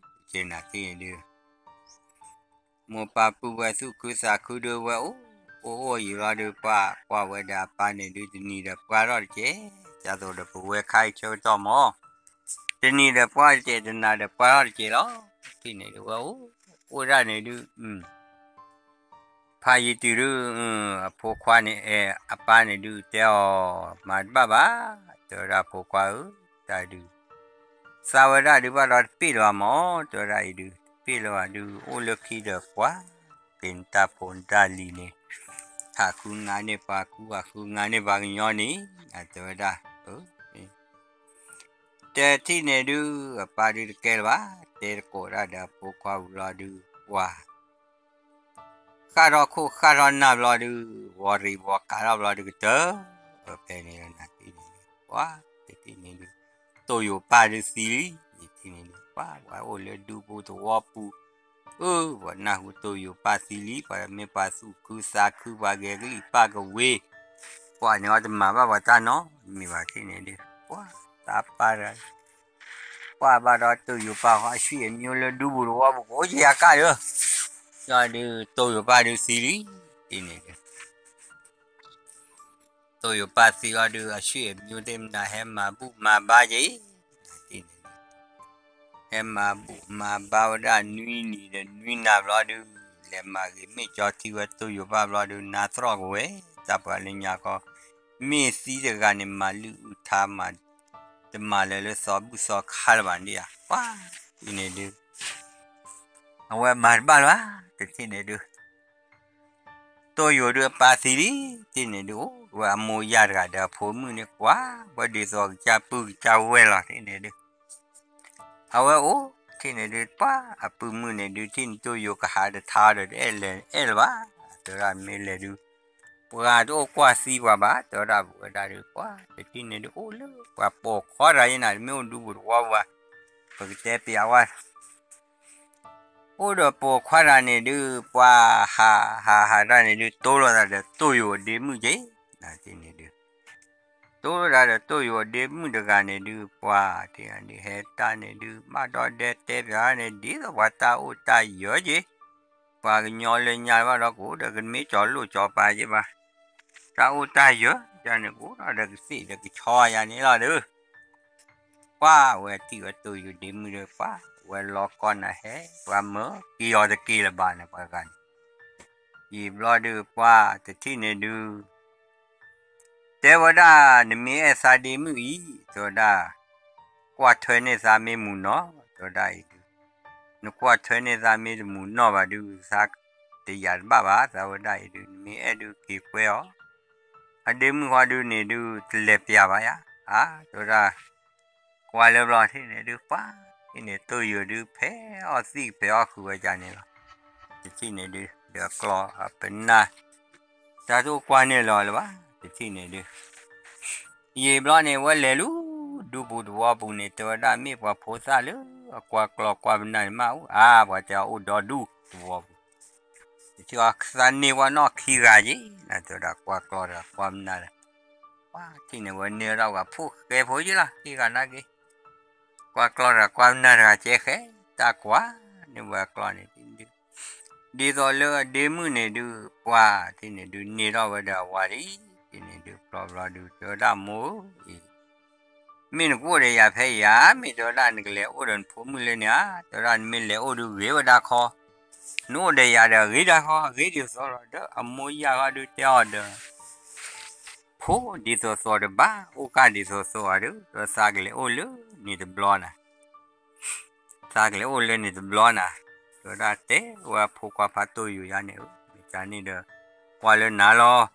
ကဲနၤတထံၣ်န့ၣ်ဒုး မိၢ်ပၢ်ပုၢ်ဝဲၢ်သူၣ်ခုသးခုဒုး ဝဲအိၣ်အိၣ်အိၣ်ယံာ်ဘျီဒုး ပှၤကွၢ်ဝဲဒီးအပၢ်န့ၣ်ဒုး တနံၤဒီးပှၢ်ထီၣ်တကဲ ဒ်သိးဒီးပဝဲခါအံၤဆၢကတီၢ်မး တနံၤဒီးပှၢ်တကဲး တနၤဒီးပှၢ်ထီၣ်တကဲးလီၤ. တထံၣ်န့ၣ်ဒုး ဝဲအိၣ် အိၣ်ဒၣ်န့ၣ်ဒုး ဖးယံာ်တုၤဒုး အဖိခွါန့ၣ် အဲ အပၢ်န့ၣ်ဒုး တဲအီၤ မၤတဘၣ်ဘၣ်, တဲဝဲဒၣ်ဖိခွါဧၢ, တၢ်ဒုး သးဝဲဒၣ်ဒုးဘၣ်ဒီးတပ့ၢ်လၢၤဘၣ်မၢ်, တဲဝဲဒၣ်အံၤဒုး တပ့ၢ်လၢၤဘၣ်ဒုး အိၣ်လၢခံဒီးကွၢ် က့ၤနတၢ်ဖိနတၢ်လံၤန့ၣ် ဟးဃုငါန့ၢ်ပှၤကူ ဟးဃုငါန့ၢ်ပှၤကညီန့ၣ် တဲဝဲဒၣ် တထံၣ်န့ၣ်ဒုး အပၢ်ဒုးတကဲလၢၤဘၣ်, တဲတကိးဒၣ်ဒီးအဖိခွါဝံၤလီၤဒုး ပှၤ ဃၣ်ထီၣ်ခိၣ်ဃၣ်ထီၣ်နၢ်ဘျီဒုး ဝီၤရံၤဝီၤကးထီၣ်ဘျီဒုးကတၢၢ် ဖဲန့ၣ်လီၤနၤတထံၣ်န့ၣ်ဒုး ပှၤ တထံၣ်န့ၣ်ဒုး တိၢ်ယိၤပၢ်ဒုးသံလံ, တထံၣ်န့ၣ်ဒုး ပှၤ ပှၤအိၣ်လၢဒူပူၤသဝီပူၤ အၢ ပှၤနၢ်ဟူတိၢ်ယိၤပၢ်သံလံ, ပှၤမ့ၢ်ပှၤသူၣ်ခုသးခု ပှၤဂဲၤကလံၣ်ပၢ်ကဝ့ၤ ပှၤန့ၣ်အီၤတမၤဘၣ်ပှၤတၢ်နီတမံၤဘၣ် တထံၣ်န့ၣ်ဒုး ပှၤ သးပၢ် ပှၤဘၣ်ဒီးတိၢ်ယိၤပၢ်ဃီ အဆွေအမျိုးလၢဒူပူၤသဝီပူၤ ကအိၣ်က့ၤယၤကၢ်ဒီး ဒီးဒုး တိၢ်ယိၤပၢ်ဒုးသံလံ, တထံၣ်န့ၣ်ဒုး တိၢ်ယိၤပၢ်သံလီၤဒုး အဆွေအမျိုးသ့ၣ်မနုၤ ဟဲမၤဘူၣ်မၤဘါက့ၤ တထံၣ်န့ၣ်ဒုး ဟဲမၤဘူၣ်မၤဘါဝဲဒၣ်နွံနံၤဒီးနွံနၤဘျီဒုး လဲၤမၤဂ့ၤမ့ၢ်ကၠီထံဝဲတိၢ်ယိၤပၢ်ဘျီဒုး နါသရီၣ်ကဝဲၤ တၢ်ပှၤလၢညါခီ မ့ၢ်သံတဂၤန့ၣ် မၤလုၢ်အုၣ်ထါမး တမၤလၢၤလၢသီဘူၣ်သီခါလၢၤဘၣ်ဒ်ဧါ ပှၤ တထံၣ်န့ၣ်ဒုး အဝဲမၤတဘၣ်လၢၤ တထံၣ်န့ၣ်ဒုး တိၢ်ယိၤဒုးအပၢ်သံလံ, တထံၣ်န့ၣ်ဒုး အိၣ်ဝဲအမိၢ်ယၢ်တဂၤဒီးအဖိမုၣ်န့ၣ် ကွၢ်ဝဲဒ်သိးကစၢ်ပုၢ်ကစၢ်ဝဲၢ်လီၤ တထံၣ်န့ၣ်ဒုး အဝဲအိၣ် တထံၣ်န့ၣ်ဒုး ပှၤအပုၢ်မုၣ်န့ၣ်ဒုး တထံၣ်န့ၣ်တိၢ်ယိၤကဟးတထါဒီး တအဲၣ်လဲၤအဲၣ်လၢၤဘၣ်, တဲဝဲဒၣ်မ့ၢ်လဲၤဒုး ပှၤတအိၣ်ကွၢ်သံပှၤဘၣ်, တဲဝဲဒၣ်ပဝဲဒၣ်ဒုး ပှၤတထံၣ်န့ၣ်ဒုး အိၣ်လၢပှၤပိာ်ခွါတဂၤယဲနၤ တမ့ၢ်အိၣ်ဒူပူၤသဝီပူၤဘၣ်, ပကတဲပျးဝဲ အိၣ်ဒီးပိာ်ခွါတဂၤန့ၣ်ဒုး ပှၤဟးဟးဟးတၢ်န့ၣ်ဒုး တိၢ်လိာ်သးဒီးတိၢ်ယိၤအဒ့မုၣ်က့ၤ, တထံၣ်န့ၣ်ဒုး တိၢ်လိာ်သးဒီးတိၢ်ယိၤအဒ့မုၣ်တဂၤန့ၣ်ဒုး ပှၤတထံၣ်န့ၣ်ဒုး ဟဲတၢ်န့ၣ်ဒုး ဘၣ်ဒီဒဲတဲပျးန့ၣ် ဒ်သိးပှၤတၢ်အိၣ်တၢ်ယၢၤက့ၤ, ပှၤကညီလၢညါဘၣ်ဒီးကအိၣ်ဒီးကမ့ၢ်ကၠီၤလိၣ်ကၠီၤပၤက့ၤဘၣ်, တၢ်အိၣ်တၢ်ယၢၤယၤန့ၣ် ကအိၣ်ဒီးကသ့ၣ်ဒီးကဆီယၤန့ၣ်လီၤဒုး ပှၤဝဲထံၣ်ဝဲတိၢ်ယိၤဒ့မုၣ်ဒီး ပှၤဝဲလီၤကီၢ်နၤဟဲ ပှၤမၢက့ၤအီၤတက့ၤလၢၤဘၣ်န့ၣ် ပှၤဂၤန့ၣ်, ယံာ်ဘျီဒုး ပှၤတထံၣ်န့ၣ်ဒုး တဲဝဲဒၣ် နမ့ၢ်အဲၣ်သးဒ့မုၣ်အံၤ တဲဝဲဒၣ် ကွၢ်ထွဲန့ၢ်သးမ့ၢ်မုာ်နီၢ် တဲဝဲဒၣ်အံၤဒုး, နကွၢ်ထွဲန့ၢ်သးမ့ၢ်တမုာ်နီၢ်ဘၣ်ဒုး သးတယာ်တဘၣ်ဘၣ် သးဝဲဒၣ်အံၤဒုး နမ့ၢ်အဲၣ်ဒုးက့ၤကွဲအီၤ အဒ့မုၣ်ဃီဒုးန့ၣ်ဒုး တလဲၤပျးဘၣ်ယၤ, အါ တဲဝဲဒၣ် ကွၢ်လၢဘျီထံၣ်န့ၣ်ဒုး ပှၤထံၣ်န့ၣ် တိၢ်ယိၤဒုး ဖဲးအီၣ်သံၣ်ဖဲးအီၣ်ဃုာ်ဝဲကန့ၣ်လီၤ, တထံၣ်န့ၣ်ဒုး ဒီးကျီၢ်အပနၢ် တၢ်တအိၣ်ကွၢ်န့ၢ်လၢၤလၢၤဘၣ်, တထံၣ်န့ၣ်ဒုး ယံာ်ဘျီန့ၣ် ဝဲလဲၤလၢ ဒူပူၤသဝီပူၤန့ၣ် တဲဝဲဒၣ်မ့ၢ်ပှၤဖိသၣ်လၢ အကွၢ်ကျီၢ်ကွၢ်ပနၢ်န့ၣ်မးအိၣ် အါ ပှၤတဲအအိၣ်ဒီဒူၣ်သဝီပူၤ, တထံၣ်အီၤသးန့ၢ်ဝဲနီၢ်ခံဂၤက့ၤ နတဲဝဲဒၣ်ကွၢ်ကျီၢ်တဂၤကွၢ်ပနၢ်တဂၤ, ပှၤထံၣ်န့ၣ်ဝဲန့ၢ်ဝဲဒၣ်ပှၤဖိဃဲဖိက့ၤလီၤ ခံဂၤနာ်က့ၤ, ကွၢ်ကျီၢ်တဂၤကွၢ်ပနၢ်တဂၤကဲဃဲ, တၢ်ကွၢ်န့ၢ်ဝဲအကျီၢ်န့ၣ် ဒ်သိးလၢအဒ့မုၣ်န့ၣ်ဒုး ပှၤထံၣ်န့ၣ်ဒုး န့ၢ်ထီၣ်ဝဲဒီးအဝၤလံ, ထံၣ်န့ၣ်ဒုး ဖျီဘျီဒုး တဲဝဲဒၣ်မိၢ်ဧၢ, မ့ၢ်နကအိၣ်ဒီးယၤဖဲအံၤဧါ, မ့ၢ်တဲဝဲဒၣ်နကလဲၤအိၣ်ဒီးနဖိမုၣ်လၢန့ၣ်ဧါ, တဲဝဲဒၣ်နမ့ၢ်လဲၤအိၣ်ဒုးဂ့ၤဝဲဒၣ်ခီ, နအိၣ်ဒီးယၤဒီးဂ့ၤဒၣ်ခီ, ဂ့ၤဒ်သိးလီၤဒီး အမိၢ်ယၢ်ဃီဒုးတဲအီၤဒီး ဖိဒ်သိးသိးတဘၣ် အိၣ်ကၢ်ဒ်သိးသိးအီၤဒုး ဒီးသးကလဲၤအိၣ်လၢန့ၣ်တဘျီနၤ, သးကလဲၤအိၣ်လၢန့ၣ်တဘျီနၤ, တဲဝဲဒၣ်တဲဝဲဖိခွါဖးတိၢ်ယိၤယါန့ၣ်ဧၢ, မ့ၢ်တၢ်န့ၣ်ဒီး ကွၢ်လၢနၤလီၤ,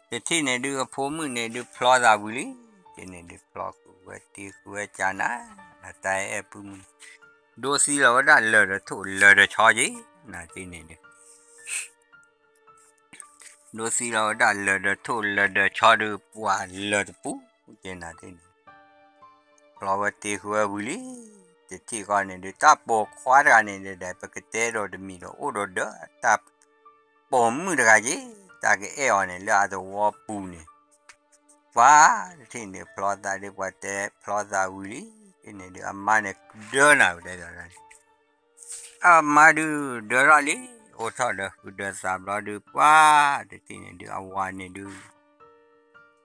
တထံၣ်န့ၣ်ဒုးအဖိမုၣ်န့ၣ်ဒုးဖျီသးဝံၤလံ, တထံၣ်န့ၣ်ဒုးဖျီဃုာ်ဝဲတ့ဃုာ်ဝဲကၢ်နၤ, နတၢ်အဲၣ်ပုၢ်မုၣ်န့ၣ် ဒိးသံလီၤဝဲဒၣ်လၢၢ်ဒီးထိၣ်လၢၢ်ဒီးဆီက့ၤ, နၤတထံၣ်န့ၣ်ဒုး ဒိးသံလီၤဝဲဒၣ်လၢၢ်ဒီးထိၣ်လၢၢ်ဒီးဆီဒုး ပှၤလၢၢ်တပူၤက့ၤနၤတထံၣ်န့ၣ်, ဖျီဝဲတ့ဃုာ်ဝဲဝံၤလံ, တထံၣ်ဃီန့ၣ်ဒုး တၢ်ပိာ်ခွါတဂၤန့ၣ်ဒီး ပကတဲဒီးတမံၤဒီး အိၣ်ဒီးဒီးတၢ်ပိာ်မုၣ်တဂၤက့ၤ, တၢ်ကအဲၣ်အီၤန့ၣ် လၢအသဝီပူၤန့ၣ်, ပှၤတထံၣ်န့ၣ်ဖျီသးဒုး ပှၤတဲဖျီသးဝံၤလံ, တထံၣ်န့ၣ်ဒုး အမါန့ၣ်ဒၢနၤဝဲဒၣ် အမါဒုးဒၢထီၣ်လံ, အိၣ်ထီၣ်ဒီးဃုာ်ဒီးသးဘျီဒုး ပှၤတထံၣ်န့ၣ်ဒုး အဝၤန့ၣ်ဒုး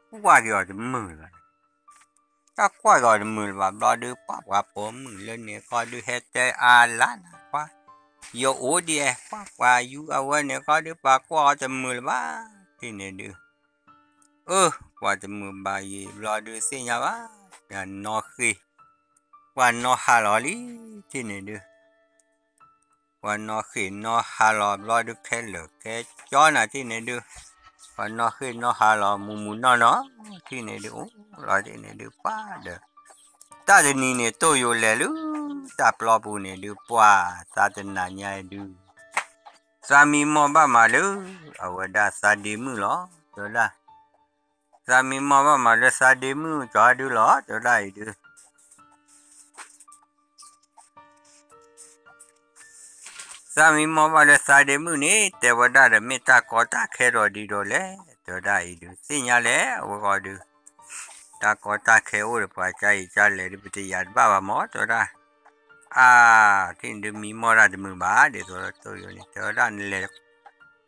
ကွၢ်က့ၤအီၤတမုာ်လၢၤဘၣ်, တၢ်ကွၢ်ဂီၤတမုာ်လၢၤဘၣ်ဘျီဒုး ပှၤပှၤပိာ်မုၣ်လၢန့ၣ်ခီဒုး ဟဲတဲအါလါနၤ ပှၤ ယအိၣ်ဒ်အံၤ ပှၤပှၤယူအဝဲန့ၣ်ခီဒုး ပှၤကွၢ်အီၤတမုာ်လၢၤဘၣ် ထံၣ်န့ၣ်ဒုး အၢ ပှၤတမုာ်ဘၣ်ယံာ်ဘျီဒုး သ့ၣ်ညါဘၣ် နီၢ်ဃ့ၢ် ပှၤနီၢ်ဟးလီၤလံ ထံၣ်န့ၣ်ဒုး ပှၤနီၢ်ဃ့ၢ်နီၢ်ဟးလီၤဘျီဒုး ခဲလၢာ်ခဲကၠီနၤ ထံၣ်န့ၣ်ဒုး ပှၤနီၢ်ဃ့ၢ်နီၢ်ဟးလီၤ မုၢ်မုၢ်နီၢ်နီၢ် ထံၣ်န့ၣ်ဒုး အိၣ်လီၤထံၣ်န့ၣ်ဒုး ပှၤဒီး တၢ်တနံၤန့ၣ် တိၢ်ယိာ်လဲၤလၢ တၢ်ပျီပူၤန့ၣ်ဒုး ပှၤသးတနၤညါဒုး သးမံမီၢ်ဘၣ်မးလၢ အဝဲဒၣ်သးဒ့မုၣ်လီၤ တဲဝဲဒၣ် သးမံမီၢ်ဘၣ်မးလၢသးဒ့မုၣ်ကီၤဒုးလီၤ တဲဝဲဒၣ်အံၤဒုး သးမံမီၢ်ဘၣ်လၢသးဒ့မုၣ်န့ၣ် တဲဝဲဒၣ်ဒီး မ့ၢ်တၢ်ကီတၢ်ခဲဒီးဒ်ဒီးလဲၣ် တဲဝဲဒၣ်အံၤဒုး သ့ၣ်ညါလဲၣ် အဝဲဃီဒုး တၢ်ကီတၢ်ခဲအိၣ်ဒီးပှၤကါအံၤကါလဲၣ်ဒုး ပတယၤတဘၣ်ဘၣ်မး တဲဝဲဒၣ် အါ ထံၣ်န့ၣ်ဒုး မံမီၢ်တၢ်တမုာ်ဘၣ် ဒ်သိးလၢတိၢ်ယိာ်န့ၣ် တဲဝဲဒၣ် နလဲၤ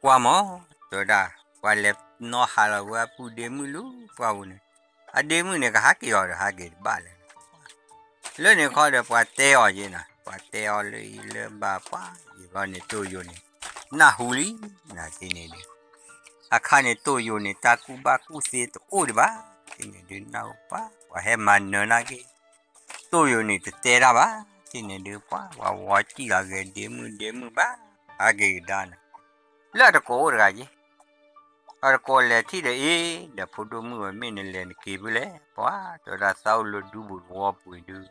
ကွၢ်မး တဲဝဲဒၣ် ပှၤလဲၤနီၢ်ဟးလီၤဝဲအပုၢ်ဒ့မုၣ်လၢပှၢ်ပူၤန့ၣ် အဒ့မုၣ်န့ၣ် ကဟးက့ၤအီၤဒီးဟးက့ၤတဘၣ်လဲၣ် လၢန့ၣ်ခီဒီး ပှၤတဲအီၤယဲနၤ ပှၤတဲအီၤလၢအံၤလၢဘၣ်ပှၤ ယံာ်ဘျီန့ၣ်တိၢ်ယိာ်န့ၣ် နၢ်ဟူလံ နၤထံၣ်န့ၣ်ဒုး အခါန့ၣ်တိၢ်ယိာ်န့ၣ် တၢ်ကူၣ်ဘၣ်ကူၣ်သ့တအိၣ်ဒံးဘၣ် ထံၣ်န့ၣ်ဒုး နၢ်ဟူပှၤ ပှၤဟဲမၤနၢၤနာ်က့ တိၢ်ယိာ်န့ၣ်တတဲတၢ်ဘၣ် ထံၣ်န့ၣ်ဒုး ပှၤ ပှၤဝီစံၣ်လီၤဂဲၤဒ့မုၣ်ဒ့မုၣ်ဘၣ် ဟးက့ၤကဒါနၤ လၢအတကိးအိၣ်တဂၤက့ အတကိးလဲၤထံၣ်ဒီးအ့ၣ် ဒီးဖိဒိၣ်မုၣ်ဝဲ မ့ၢ်နလဲၤနက့ၤဖုလဲၣ် ပှၤ တဲဝဲဒၣ်သးအိၣ်လၢဒူပူၤတဝီပူၤဒုး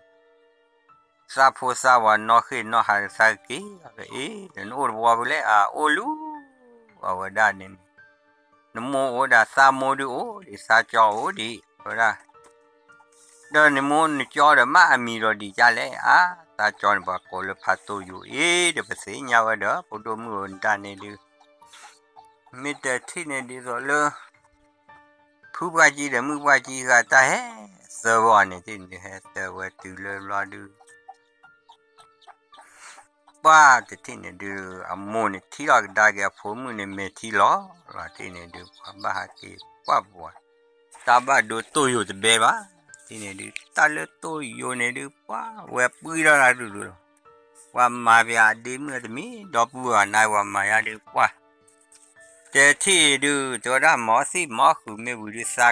သးဖိသးဝၤနီၢ်ဃ့ၢ်နီၢ်ဟးသးက့ၤ အ့ၣ် ဒီးနအိၣ်တဝီဖုလဲၣ် အအိၣ်လၢ အဝဲဒၣ်န့ၣ် နမိၢ်အိၣ်ဒၣ် သးမိၢ်ဒုးအိၣ်ဒံး သးကၠီအိၣ်ဒံး တဲဝဲဒၣ် ဒီးနမိၢ်နကၠီဒီးမ့ၢ်အမံၤဒီးဒံးကၢ်လဲၣ် အါ သးကၠီန့ၣ် ပှၤကိးလၢဖးတိၢ်ယိာ်အ့ၣ် ဒီးပသ့ၣ်ညါဝဲဒီး ဖိဒိၣ်မုၣ်အိၣ်နတၢ်န့ၣ်ဒုး မ့ၢ်တထံၣ်န့ၣ်ဒ်သိးလၢ ဖုပှၢ်ကံဒီးမုၣ်ပှၢ်ကံဂၤတၢ်ဟဲသၢဝဲအီၤန့ၣ် ထံၣ်န့ၣ်ဒုး ဟဲသၢဝဲတုၤလၢဘျီဒုး ပှၤတထံၣ်န့ၣ်ဒုး အမိၢ်န့ၣ်ထံၣ်လီၤကဒါက့ၤ အဖိမုၣ်န့ၣ်မဲာ်ထံလီၤ လီၤထံၣ်န့ၣ်ဒုး ပှၤဘၣ်ဟးက့ၤကွၢ်ပှၤ တၢ်ဘၣ်ဒိတိၢ်ယိာ်တဘဲဘၣ် ထံၣ်န့ၣ်ဒုး တၢ်လၢတိၢ်ယိာ်န့ၣ်ဒုး ပှၤဝဲပှံထီၣ်တၢ်ဒုးဒုးလီၤ ပှၤမၤပယၤအဒ့မုၣ်တမံၤ ဒီပုၢ်ဝဲၢ်နၤ ပှၤမၤယၤဒုး ပှၤ တဲထံၣ်ဒုး တဲဝဲဒၣ် မၤသံၣ်မၤဃုာ်မ့ၢ်ဝံၤဒုး သး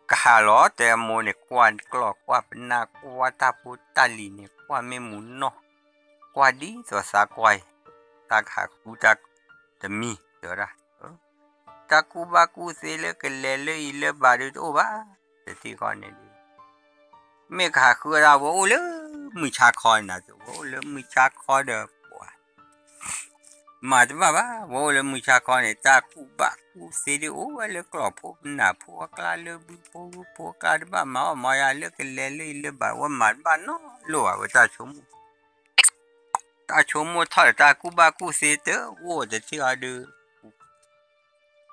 ကဟးလီၤ တဲအမိၢ်န့ၣ် ကွၢ်ကျီၢ်ကွၢ်ပနၢ် ကွၢ်တၢ်ဖိတၢ်လံၤန့ၣ် ကွၢ်မ့ၢ်မူနီၢ် ကွၢ်ဒ်သိးသးကွၢ်အံၤ သးကဟးဃုတၢ်တမံၤ တဲဝဲဒၣ် တၢ်ကူၣ်ဘၣ်ကူၣ်သ့လၢကလဲၤလၢအံၤလၢဘၣ်ဒုးတအိၣ်ဘၣ် တထံၣ်ဃီန့ၣ်ဒုး မ့ၢ်ကဟးဃုဝဲဒၣ် ဝဲအိၣ်လၢမုၢ်ဆါခီနၤ ဝဲအိၣ်လၢမုၢ်ဆါခီဒီး ပှၤ မၤတဘၣ်ဘၣ် ဝဲအိၣ်လၢမုၢ်ဆါခီန့ၣ် တၢ်ကူၣ်ဘၣ်ကူၣ်သ့ဒုးအိၣ်ဝဲလၢကျီၢ်ဖိနၢ်ဖိအကျါ လၢဘုဖိဝုဖိအကျါ တဘၣ်မၤအီၣ်မၤယၤလၢကလဲၤလၢအံၤလၢဘၣ် ဝဲမၤတဘၣ်နီတဘျီဘၣ် ဝဲတၢ်ဆိကမိၣ် တၢ်ဆိကမိၣ်ထီၣ်ဒီးတၢ်ကူၣ်ဘၣ်ကူၣ်သ့တအိၣ်တထံၣ်အီၤဒုး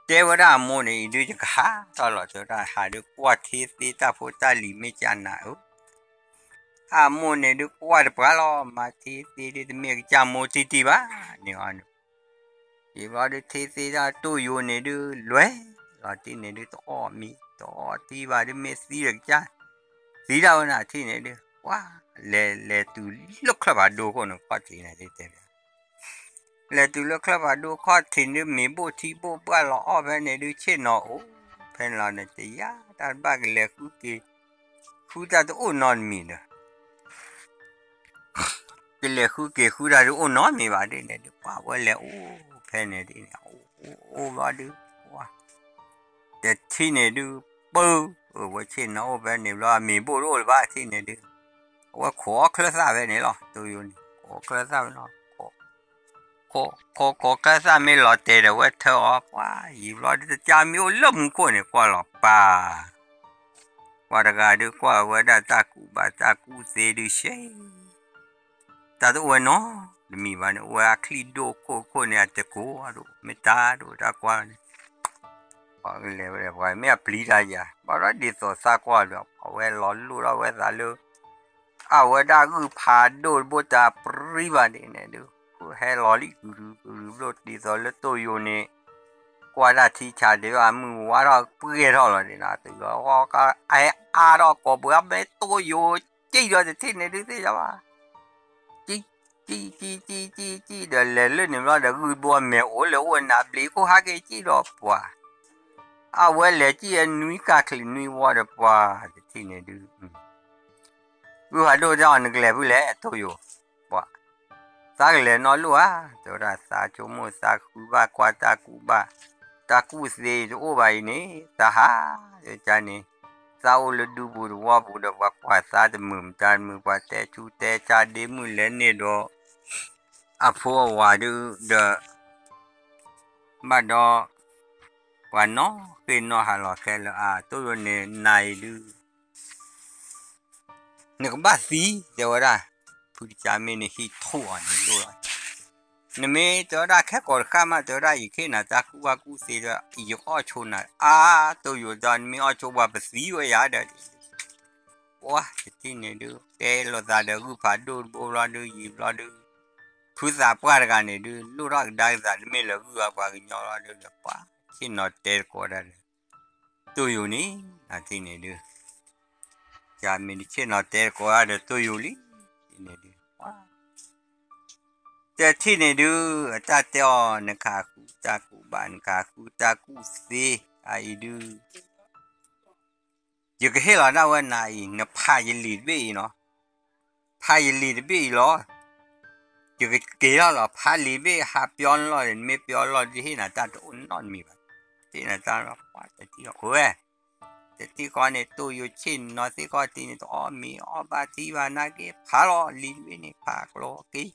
တဲဝဲဒၣ်အမိၢ်န့ၣ် အံၤဒုးယကဟးထီၣ်လီၤ တဲဝဲဒၣ် ဟးဒုးကွၢ်ထံသ့တၢ်ဖိတၢ်လံၤမ့ၢ်ကနၤဧၢ အမိၢ်န့ၣ်ဒုးကွၢ်တပှၢ်လီၤ မၤထံသ့ဒုး တမ့ၢ်ကစၢ်မိၢ်တံၢ်တံၢ်ဘၣ်န့ၣ်အီၤန့ၣ် ယံာ်ဘျီဒုးထံသ့တၢ်တိၢ်ယိာ်န့ၣ်ဒုး လွဲၢ်လီၤတံၢ်န့ၣ်ဒုး တအီၣ်မံၤ တအီၣ်သံဘၣ်ဒုး မ့ၢ်သံဒီးကစၢ် သံဒၣ်ဝဲနၤထံၣ်န့ၣ်ဒုး ပှၤ လဲၤလဲၤတုၤလၢချၢၣ်ဖးဒိၣ်ခိၣ်န့ၣ် ခီၣ်ထံးန့ၣ်ဒုးတဲ လဲၤတုၤလၢချၢၣ်ဖးဒိၣ်ခီၣ်ထံးဒုး မ့ၤဘိၣ်ထံဘိၣ်ဘၣ်လီၤအီၣ်ဖဲန့ၣ်ဒုး ဆ့ၣ်နီၤအိၣ်ဖဲန့ၣ်လီၤန့ၣ် တယၤတၢ်တဘၣ်ကလဲၤဃုက့ၤ ဃုတၢ်တအိၣ်နီတမံၤဒီး ကလဲၤဃုက့ၤဃုတၢ်ဒုးအိၣ်နီတမံၤဘၣ်ဒ်န့ၣ်ဒုး ပှၤဝဲလဲၤအိၣ်ဖဲန့ၣ်ဒ်န့ၣ် အိၣ်အိၣ်ဘျီဒုး ပှၤ တထံၣ်န့ၣ်ဒုး ပၢ အဝဲဆ့ၣ်နီၤအိၣ်ဖဲန့ၣ်ဘျီ မ့ၤဘိၣ်တအိၣ်လၢၤဘၣ်ထံၣ်န့ၣ်ဒုး အဝဲခိးအီၣ်ချၢၣ်သၣ်ဖဲန့ၣ်လီၤ တိၢ်ယိာ်န့ၣ် ခိးအီၣ်ချၢၣ်သၣ်ဖဲန့ၣ်လီၤ ခိး ခိး ခိးချၢၣ်သၣ်မ့ၢ်လီၤတဲာ်ဒီး ဝဲထၢအီၤ ပှၤယံာ်ဘျီဒုး တကၢ်မ့ၢ်အိၣ်လၢမူခိၣ်န့ၣ် ကွၢ်လီၤပၢ် ပှၤတဂၤဒုးကွၢ်ဝဲဒၣ်တၢ်ကူၣ်ဘၣ်တၢ်ကူၣ်သ့ဒုးရှဲ တၢ်တအိၣ်ဝဲနီတမံၤဘၣ်န့ၣ် အိၣ်ဝဲအချံၣ်ဒိၣ်ခိၣ်ခိၣ်န့ၣ် အတကိးအဒိၣ် မ့ၢ်တၢ်ဒိၣ်တၢ်ကွၢ်န့ၣ် ပှၤကလဲၤဝဲဒၣ် ပှၤမ့ၢ်အပျံၤတၢ်ယၤ ဘၣ်ဒီးဒ်သိးသးကွၢ်ဒီး အဝဲလီၤလိၣ်ထီၣ်ဝဲသးလၢ အဝဲဒၣ်ဂုၢ်ဖးဒိၣ်တဘိတၢ်ပြံဘၣ်ဒ်န့ၣ်ဒုး ဟဲလီၤလံ ကရူၢ်ကရူၢ်ဘျိၣ်ဒ်သိးလၢတိၢ်ယိာ်န့ၣ် ကွၢ်တၢ်ထံဆးဒံးဘၣ် မုၢ်ဝါထီၣ်ပှဲၤထီၣ်လီၤဒံးနီၤ တုၤလီၤ အါထီၣ်ကိးပှၤမ့ၢ်တိၢ်ယိာ်ကံၣ်ဒီးတထံၣ်န့ၣ်ဒုးသ့ၣ်ညါဘၣ် ကံၣ် ကံၣ် ကံၣ် ကံၣ် ကံၣ် ကံၣ်ဒီးလဲၤလၢန့ၣ်ဘျီဒီး ဂုၢ်ဘိမဲာ်အိၣ်လၢအိၣ်နးဘျံးခိၣ်ဟးက့ၤကံၣ်ဒီးပှၤ အဝဲလဲၤကံၣ်အနွံကၢ်ချံးနွံဝီဒီးပှၤ တထံၣ်န့ၣ်ဒုး ဂုၢ်ဖးဒိၣ်တၢ်အီၤနကလဲၤဖုလဲၣ် တိၢ်ယိာ် ပှၤ သးကလဲၤနီတလိၣ်ဧါ တဲဝဲဒၣ် သးဆိကမိၣ်သးဃုဘၣ်ကွၢ်တၢ်ကူၣ်ဘၣ် တၢ်ကူၣ်သ့တအိၣ်ဘၣ်အံၤန့ၣ် သးဟး ယကန့ၣ် သးအိၣ်လၢဒူပူၤတဝီပူၤဒီး ပှၤကွၢ်သးတမုာ်မတၤတမုာ် ပှၤတဲဆူတဲဆါဒ့မုၣ်လဲၤန့ၢ်ဒီး အဖိအဝၤဒုးဒီး ဘၣ်ဒီး ပှၤနီၣ်ဃ့ၢ်နီၣ်ဟးလီၤခဲလၢာ် အတိၢ်ယိာ်န့ၣ် နၤအံၤဒုး နကဘၣ်သံ တဲဝဲဒၣ် ဖုတကါမ့ၢ်နဟံးထူၣ်အီၤန့ၣ်လိၣ်လီၤ နမ့ၢ်တဲဝဲဒၣ်ခဲကိာ်တဃၣ်မး တဲဝဲဒၣ် ယခ့ၣ်နၤတၢ်ကူၣ်ဘၣ်ကူၣ်သ့ဒီး ယအီၣ်ဆိနၤ အါ တိၢ်ယိာ်ဒီး နမ့ၢ်အီၣ်ဆိပှၤပသံဝဲယၤဒီး ပှၤတထံၣ်န့ၣ်ဒုး ကဲလိာ်သးဒီးဂုၢ်ဖးဒိၣ်တဘိဘျီဒုး ယံာ်ဘျီဒုး ဖုသးပှၢ်တဂၤန့ၣ်ဒုး လိၣ်ထီၣ်ကဒါကသး တမ့ၢ်လၢဂုၢ်အပှၤကညီလီၤဒုးဒီး ပှၤဆ့ၣ်နီၤတဲတကိးဒၣ်ဒီး တိၢ်ယိာ်န့ၣ် နထံၣ်န့ၣ်ဒုး ကမ့ၢ်တဆ့ၣ်နီၤတဲတကိးဒၣ်ဒီးတိၢ်ယိာ်လံ န့ၣ်ဒုး တထံၣ်န့ၣ်ဒုး အတၢ်တဲအီၤ နခးဃုတၢ်ကူၣ်ဘၣ် နခးဃုတၢ်ကူၣ်သ့ အအံၤဒုး ယကဟ့ၣ်လီၤဒၣ်ဝဲနၤအံၤ နဖးယလံာ်တဘ့ၣ်အံၤနီၤ ဖးယလံာ်တဘ့ၣ်အံၤလီၤ ယကက့ၤထီၣ်လီၤ ဖးလံာ်တဘ့ၣ် ဟးပျီလီၢ်ဒီး နမ့ၢ်ပျီလီၢ်ဒုး ဟ့ၣ်နၤတၢ်တအိၣ်နီတမံၤဘၣ် ဟ့ၣ်နၤတၢ်လီၤ ပှၤတထံၣ်အီၤဝဲ တထံၣ်ဃီန့ၣ် တိၢ်ယိာ်ဆ့ၣ်နီၤသ့ၣ်ခီၣ်ထံးန့ၣ် တအီၣ်မ့ၤအီၣ်ဘၣ်ထံဘၣ်နာ်က့ ဖးလီၤလံာ်တဘ့ၣ်န့ၣ် ဖးကျိၤက့ၤ ဖးကျိၤက့ၤ တၢ်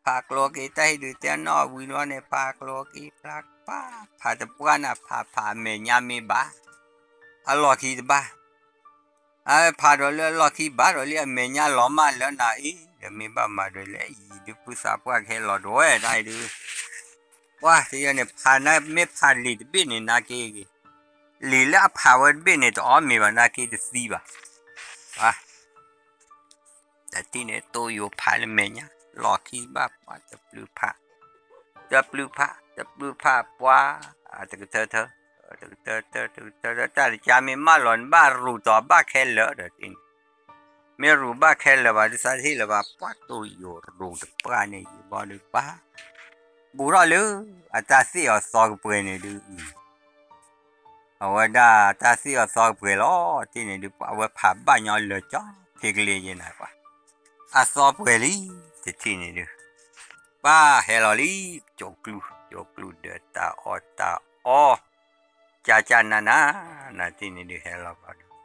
ဟ့ၣ်ဒုးတဲနီၣ်ဝံၤလီၤန့ၣ် ဖးကျိၤက့ၤ ဖျါ ဖးတပှၢ်နၤ ဖးဖးအမဲာ်ညါမ့ၢ်ဘၣ် အလီၢ်ခံတဘၣ် အဖးဒီးလၢအလီၢ်ခံဘၣ်ဒီးလံ အမဲာ်ညါလီၤမၢ်လၢနၤအံၤ ဒီးမ့ၢ်ဘၣ်မၤဒ်လဲၣ် အံၤဒုးဖုသးပှၢ်ကဟဲလီၤဒိးဝဲဒၣ်အံၤဒုး ပှၤတယဲန့ၣ် ဖးနမ့ၢ်ဖးလံာ်တဘ့ၣ်န့ၣ် နာ်က့ လံာ်လၢအဖးဝဲတဘ့ၣ်န့ၣ် တအီၣ်မ့ၤဘၣ်နာ်က့တသံဘၣ် တထံၣ်န့ၣ် တိၢ်ယိာ်ဖးလၢမဲာ်ညါ လီၢ်ခံဘၣ်ပှၤတပျုၤဖး တပျုၤဖး တပျုၤဖးပှၤ တကထၢထၢ တကထၢထၢ တကထၢထၢ တၢ်တကါမ့ၢ်မၢလီၤ နဘၣ်ရူးတီၤဘၣ်ခဲလၢာ်ဒီးတထံၣ်န့ၣ် မ့ၢ်ရူးဘၣ်ခဲလၢာ်ဘၣ် ဒုးသးတဟ့ၣ်လၢၤဘၣ် ပှၤတိၢ်ယိာ်ရူးတပှၢ်န့ၣ် ယံာ်ဘီဒုးပှၤ ဘူးထီၣ်လၢ အတၢ်သ့ၣ်အီၤသီကပှဲၤန့ၣ်ဒုး အဝဲဒၣ်တၢ်သ့ၣ်အီၤသီကပှဲၤလီၤ တထံၣ်န့ၣ်ဒုး အဝဲဖးဘၣ်ညီလၢာ်ကၠီ ဖံးကလ့ၤယဲနၤပှၤ အသီပှဲၤလံ တထံၣ်န့ၣ်ဒုး ပှၤဟဲလီၤလံ ကၠိကျူ ကၠိကျူဒီးတၢ်အီၣ်တၢ်အီ ကၠၢ်ကၠၢ်နးနး နထံၣ်န့ၣ်ဒုး ဟဲလီၤဘျီဒုး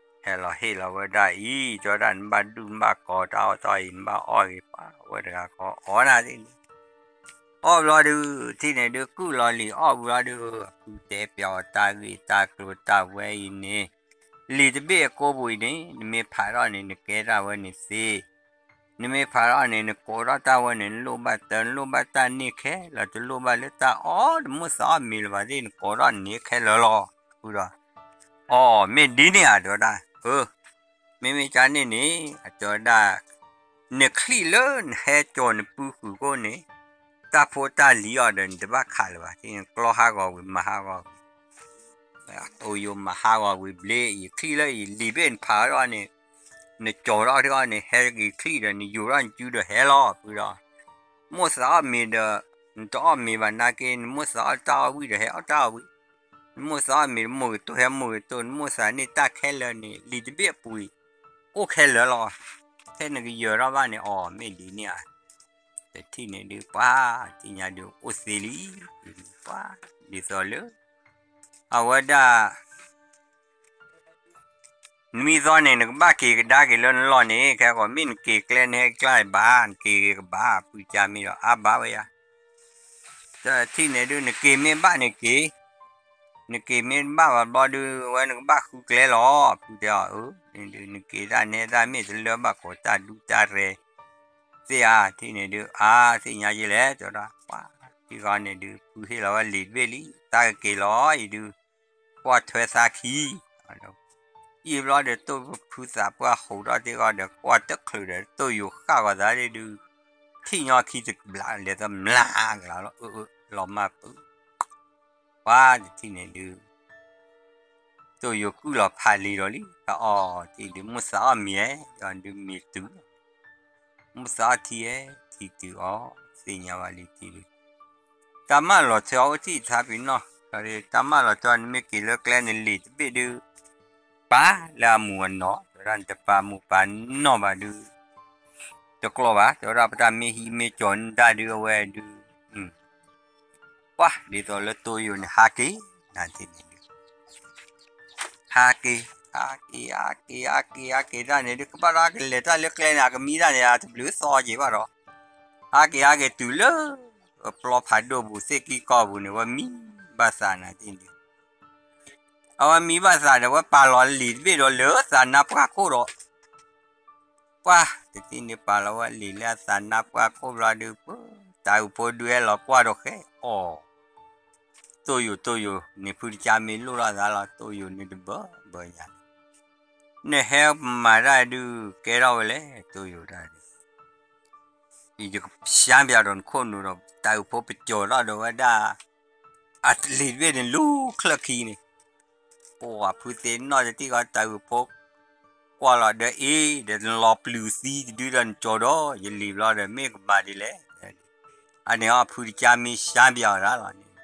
ဟဲလီၤဟ့ၣ်လီၤဝဲဒၣ်အံၤ ကၠီဒၣ်နဘၣ်ဒူၣ်နဘၣ်ကီၤတၢ်အီၣ်တၢ်အီအံၤ နဘၣ်အီၣ်ဂ့ၤပှၤ အဝဲတဂၤဃီအီၣ်နၤသ့ၣ်န့ၣ် အီၣ်ဘျီဒုး ထံၣ်န့ၣ်ဒုး ကုၢ်လီၤလံာ်အီၣ်ဘျီဒုး အဖုတဲပျီတၢ်ဂ့ၢ်တၢ်ကျိၤတၢ်ဝဲအံၤန့ၣ် လံာ်တဘ့ၣ်အကိးပူၤအံၤန့ၣ် နမ့ၢ်ဖးထီၣ်န့ၣ် နကဲတၢ်ဝဲန့ၣ်သ့ နမ့ၢ်ဖးထီၣ်န့ၣ် နကိးထီၣ်တၢ်ဝဲန့ၣ် နလိၣ်ဘၣ်တၢ် နလိၣ်ဘၣ်တၢ်န့ၢ်ခဲလၢာ် တလိၣ်ဘၣ်လၢတၢ်အီၣ် တမိၣ်သးအီၣ်မ့ၤလၢၤဘၣ်သ့ၣ် နကိးထီၣ်န့ၢ်ခဲလၢာ်လီၤ ဃုဒီး အီ မ့ၢ်ဒ်န့ၣ်ဧါ တဲဝဲဒၣ် အၢ မ့မ့ၢ်ကန့ၣ်န့ၣ် အတဲဝဲဒၣ် နချံၣ်လၢနဟဲကၠီၤနပုၢ်ဃုာ်ခိၣ်န့ၣ် တၢ်ဖိတၢ်လံၤအီၤဒီး နတဘၣ်ခးလၢၤဘၣ် နကျီဟးဂီၤဝံၤမၤဟးဂီၤဝံၤ တိၢ်ယိာ်မၤဟးဂီၤဝံၤဘျ့ ယချံၣ်လၢယလံာ်ဘ့ၣ်နဖးထီၣ်န့ၣ် နကၠီၤထီၣ်ထံအီၤန့ၣ် ဟဲက့ၤချံၣ်ဒီး နယိာ်ထီၣ်နစုဒီးဟဲလီၤ ဖုဒီး မိၣ်သးအီၣ်မ့ၤဒီး နတအီၣ်မ့ၤဘၣ်နာ်က့ နမိၣ်သးအီၣ်တၢ်အီၣ်ဝံၣ်ဒီး ဟဲအီၣ်တၢ်အီၣ်ဝံၣ် နမိၣ်သးအီၣ်မ့ၤ မိၢ်ကတိၤ ဟဲမိၢ်ကတိၤ နမိၣ်သးန့ၢ်တၢ်ခဲလၢာ်န့ၣ် လံာ်တဘ့ၣ်အပူၤအံၤ အိၣ်ခဲလၢာ်လီၤ ဖဲနကယၢၤထီၣ်ဘၣ်န့ၣ် အီ မ့ၢ်ဒ်န့ၣ်ဧါ တထံၣ်န့ၣ်ဒုး ပှၤ သ့ၣ်ညါဒုး အိၣ်သ့လံ ပှၤ ဒ်သိးလၢ အဝဲဒၣ် နမ့ၢ်သီန့ၣ် နကဘၣ်က့ၤကဒါက့ၤလၢနလီၢ်န့ၣ် ခဲကီး မ့ၢ်နက့ၤကျဲ နဟဲကျါဘၣ် နက့ၤက့ၤကဘၣ် ပုၢ်ကါမ့ၢ်ဒီး အါဘၣ်ဝဲယါ တထံၣ်န့ၣ်ဒုး နက့ၤမ့ၢ်ဘၣ်န့ၣ်က့ၤ နက့ၤမ့ၢ်ဘၣ်ဘၣ်ဘျီဒုး ဝဲနကဘၣ်ဃုကျဲလီၤ ဖုတဲအီၤ အၢ နက့ၤတၢ်နဲတၢ်မ့ၢ်တလၢဘၣ်ကိးတၢ်ဒူတၢ်ရဲ သ့ၣ်ဧါ ထံၣ်န့ၣ်ဒုး အါ သ့ၣ်ညါယဲလဲၣ် တဲဝဲဒၣ် ပှၤ ထံၣ်ဃီန့ၣ်ဒုး ဖုဟ့ၣ်လီၤဝဲလံာ်တဘ့ၣ်လံ တၢ်ကက့ၤလီၤအံၤဒုး ကွၢ်ထွဲသးခံ အံၤဘျီဒီး တိၢ်ဖုသးပှၢ်ဟူးထီၣ်သ့ၣ်ဃီဒီး ကွၢ်တချုးဒီး တိၢ်ယိာ်ဃၣ်ဂီၤသးဒုး ထံၣ်ညီခံတဘျး လဲၤသမျးကလၤလီၤ အၢ အၢ လီၤမၢ်ပု ပှၤတထံၣ်န့ၣ်ဒုး တိၢ်ယိၤကုၢ်လီၤဖးလံာ်ဒီးလံ ဖးအီၣ်ထံၣ်ဒုး မိၢ်သးအီၣ်မံၤဧဲ ဒီးဒုးမံၤတုၤလီၤ မိၢ်သးအီၣ်ထံဧဲ ထံတုၤအီၤ သ့ၣ်ညါဘၣ်လံထံဒုး တၢ်မၢလီၤထွဲအီၤအိၣ်ထံၣ်ထါပ့ၤနီၣ် တၢ်မၢလီၤထွဲအီၤ နမ့ၢ်က့ၤလၢကျဲနလံာ်တဘ့ၣ်ဒုး ပာ်လၢအမူးအနီၢ် တဲဝဲဒၣ် နတပာ်မူးပာ်နီၢ်ဘၣ်ဒုး တကျိးဘၣ် တဲဝဲဒၣ် ပတၢ်မ့ၢ်ဟံးမ့ၢ်ကၠီၤနတၢ်ဒုးအဝဲဒုး ပှၤဒ်သိးလၢတိၢ်ယိၤန့ၣ် ဟးက့ၤ နၤတထံၣ်န့ၣ်ဒုး ဟးက့ၤ ဟးက့ၤ ဟးက့ၤ ဟးက့ၤ ဟးက့ၤတၢ်န့ၣ်ဒုး ကဘၣ်ဒီးကလဲၤတၢ်လၢကျဲန့ၣ် အကမံတၢ်န့ၣ် အတဘျုးသီက့ၤဘၣ်ဒီး ဟးက့ၤ ဟးက့ၤတုၤလၢ ပျီဖးဒိၣ်ပူၤ သ့ၣ်ကံၢ်ကီၢ်ပူၤန့ၣ် ဝဲမံဘၣ်သးနၤတထံၣ်န့ၣ် အဝဲမံဘၣ်သးဒီး ဝဲပာ်လီၤလံာ်တဘ့ၣ်ဒီးလၢသးနါပှၢ်ခိၣ်ဒီး ပှၤတထံၣ်န့ၣ်ပာ်လီၤဝဲလံာ်လၢအသးနါပှၢ်ခိၣ်ဘျီဒုး ပှၤတၢ်အုးဖိဒုးဟဲလီၤကွၢ်ဒီးဃဲအီၤ တိၢ်ယိၤ တိၢ်ယိၤ န့ၣ်ဖုတကါမ့ၢ်လိၣ်လီၤသးလီၤ တိၢ်ယိၤန့ၣ်တဘၢဘၢညါ နဟဲမၤတၢ်ဒုးကဲထီၣ်ဝဲလဲၣ် တိၢ်ယိၤတၢ်ဒုး ယကရှါပၠးဒီးနခိၣ်နူာ်ဒီး တၢ်အုးဖိပကၠီၤထီၣ်ဒီးဝဲဒၣ် အလံာ်တဘ့ၣ်န့ၣ်လူၤချၢၣ်ခံန့ၣ် ပှၤဖုသ့ၣ်နီၣ်တထံၣ်ဃီ တၢ်အုးဖိ ကွၢ်လီၤဒီးအ့ ဒီးနလီၤပျုၤသံတဒုဒီးနကၠီၤဒီး ယလံာ်ဘျီဒီး မ့ၢ်ကမၤဒ်လဲၣ် အန့ၣ်အီၤဖုတကါမ့ၢ်ရှါပၠးအီၤဒၣ်လီၤန့ၣ်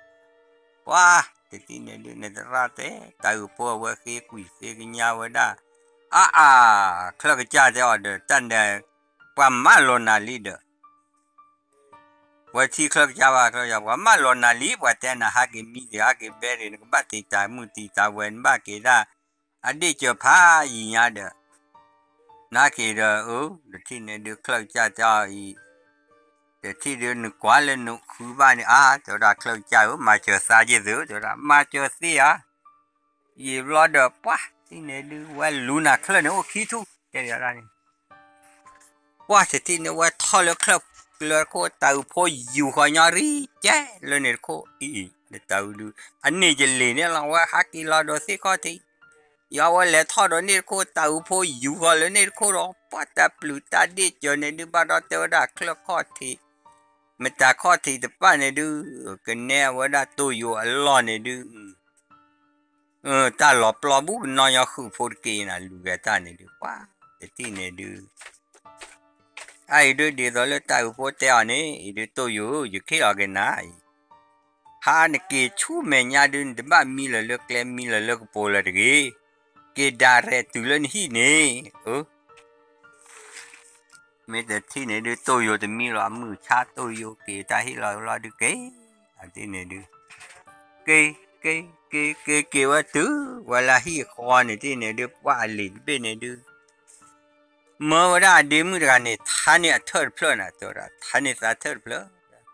ပှၤတထံၣ်န့ၣ်ဒုး နသရၣ်တဲ တၢ်အုးဖိအဝဲဃ့ကွံာ်ဃ့ကညါဝဲဒၣ် အါအါ ချၢၣ်ကစၢ်တဲအီၤဒီး တၢ်န့ၣ် ပှၤမၢလီၤနၤလံဒီး ဝဲထံၣ်ချၢၣ်ကစၢ်ဘၣ်ချၢၣ်ကစၢ် ပှၤမၢလီၤနၤလံ ပှၤတဲနၤဟးက့ၤမံဒံး ဟးက့ၤဘဲဒံး နကဘၣ်တံာ်တာ်မုၢ်တံာ်တာ်ဝဲ နဘၣ်က့ၤဒၣ် အဒ့ၣ်စၢၤဖးယံာ်ညါဒီး နဟးက့ၤဒီး အၢ တထံၣ်န့ၣ်ဒုး ချၢၣ်ကစၢ်တဲအီၤအံၤ တထံၣ်ဒုး နကွၢ်လၢနဃုဘၣ်န့ၣ် အါ တဲဝဲဒၣ် ချၢၣ်ကစၢ်ဧၢ မၤစၢၤသးယ့ၢ်သု တဲဝဲဒၣ် မၤစၢၤသ့ဧါ ယံာ်ဘျီဒီး ပှၤတထံၣ်န့ၣ်ဒုး ဝဲလူၤနၤချၢၣ်န့ၣ် အိၣ်ခံထူၣ် တဲဒၣ်န့ၣ် ပှၤတထံၣ်န့ၣ် ဝဲထီၣ်လၢချၢၣ်လၢတခိၣ် တၢ်အုးဖိယူၤဃီညီရံကဲလၢန့ၣ်တခိၣ် အံၤ လၢတၢ်အုးဒုး အန့ၣ်ယလံာ်န့ၣ်လီၤ ဝဲဟးက့ၤလီၤဒီးသ့ၣ်ခီၣ်ထံး ယဝဲလဲၤထီၣ်ဒီးန့ၣ်တခိၣ် တၢ်အုးဖိယူၤဃီလၢန့ၣ်တခိၣ်ဒီး ပှၤတၢ်ပျုၤတၢ်ဒ့ၣ်စၢၤန့ၣ်ဒုး ဘၣ်ဒီးတဲဝဲဒၣ်ချၢၣ်ခီၣ်ထံး မတၤခီၣ်ထံးတပၣ်န့ၣ်ဒုး ကနဲအဝဲဒၣ်တိၢ်ယိၤအလီၢ်န့ၣ်ဒုး တၢ်လီၤပျီဘူးကနီၢ်ညီဃုာ်ဖိတက့ၢ်နၤ လူၤဂဲၤတၢ်န့ၣ်ဒုး ပှၤတထံၣ်န့ၣ်ဒုး အအံၤဒုးဒ်သိးလၢတၢ်အုးဖိတဲအီၤန့ၣ် အံၤဒုးတိၢ်ယိၤ ယကဟ့ၣ်လီၤက့ၤနၤအံၤ ဟါနက့ၤဆူမဲာ်ညါဒုး နတဘၣ်မံလၢၤလၢကျဲ မံလၢၤလၢကပိၤလၢၤတဂ့ၤ, က့ၤဒၣ်ရဲၣ်တုၤလၢနဟံၣ်န့ၣ် အၢ မ့ၢ်တထံၣ်န့ၣ်ဒုး တိၢ်ယိၤတမံလီၤ အမုၢ်ဆါတိၢ်ယိၤက့ၤတၢ်ဟ့ၣ်လီၤလီၤဒုးက့ၤ အထံၣ်န့ၣ်ဒုး က့ၤ က့ၤ က့ၤ က့ၤ က့ၤဝဲတုၤ ဝဲလၢဟံၣ်ဃီန့ၣ် ထံၣ်န့ၣ်ဒုး ပှၤအလံာ်တဘ့ၣ်န့ၣ်ဒုး မၢဝဲဒၣ်အဒ့မုၣ်တဂၤန့ၣ် ထါန့ၢ်အထၢၣ်တဖျၢၣ်နၤ တဲဝဲဒၣ် ထါန့ၢ်သးထၢၣ်တဖျၢၣ်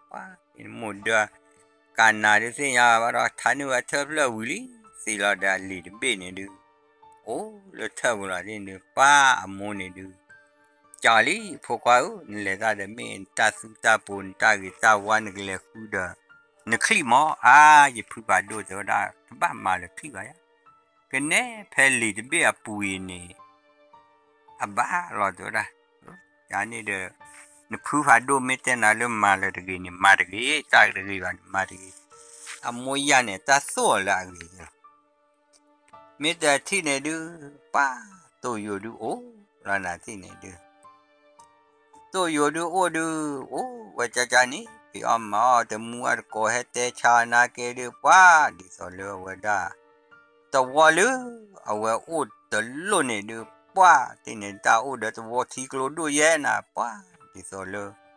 ပှၤမိၢ်ဒၢ ကနၤဒုးသ့ၣ်ညါဘၣ်ဒီး ထါန့ၢ်ဝဲထၢၣ်တဖျၢၣ်ဝံၤလံ သံလီၤဒီးအလံာ်တဘ့ၣ်န့ၣ်ဒုး အိၣ်လၢထၢၣ်ပူၤလီၤန့ၣ် ပှၤအမိၢ်န့ၣ်ဒုး ကၠီလံ ဖိခွါဧၢ နလဲၤတၢ်ဒီးမ့ၢ်နတၢ်သူတၢ်ပိၤ နတၢ်ဂ့ၤတၢ်ဝါ နကလဲၤဃုဒီး နချံၣ်မး အါ ယဖုဖးဒိၣ်တဲဝဲဒၣ် တဘၣ်မၤလၢၤချံၣ်ဘၣ်ယါ ကနဲဖဲလံာ်တဘ့ၣ်အပူၤအံၤန့ၣ် အဘၣ်လီၤတဲဝဲဒၣ် ယၤန့ၣ်ဒီး နဖုဖးဒိၣ်မ့ၢ်တဲနၤလၢမၤလၢၤတဂ့ၤန့ၣ် မၤတဂ့ၤ တၢ်တဂ့ၤဘၣ်န့ၣ် မၤတဂ့ၤ အမိၢ်ယၤန့ၣ် တၢ်သိၣ်အီၤလၢအဂ့ၤလီၤ မ့ၢ်တထံၣ်န့ၣ်ဒုး ပှၤတိၢ်ယိၤဒုးအိၣ်လီၤနၤထံၣ်န့ၣ်ဒုး တိၢ်ယိၤဒုးအိၣ်ဒုး အိၣ်ဝဲကၠၢကၠၢန့ၣ် ဖံးအီၣ်မၤအီၣ်တမူအတကိးဟဲတဲဆါနၤက့ဒုး ပှၤဒ်သိးလၢအဝဲဒၣ် တဝီလၢ အဝဲအိၣ်တလိၣ်န့ၣ်ဒုး ပှၤတထံၣ်န့ၣ် တၢ်အိၣ်ဒီးတဝီထံကျိဒိၣ်ယဲနၤ ပှၤဒ်သိးလၢ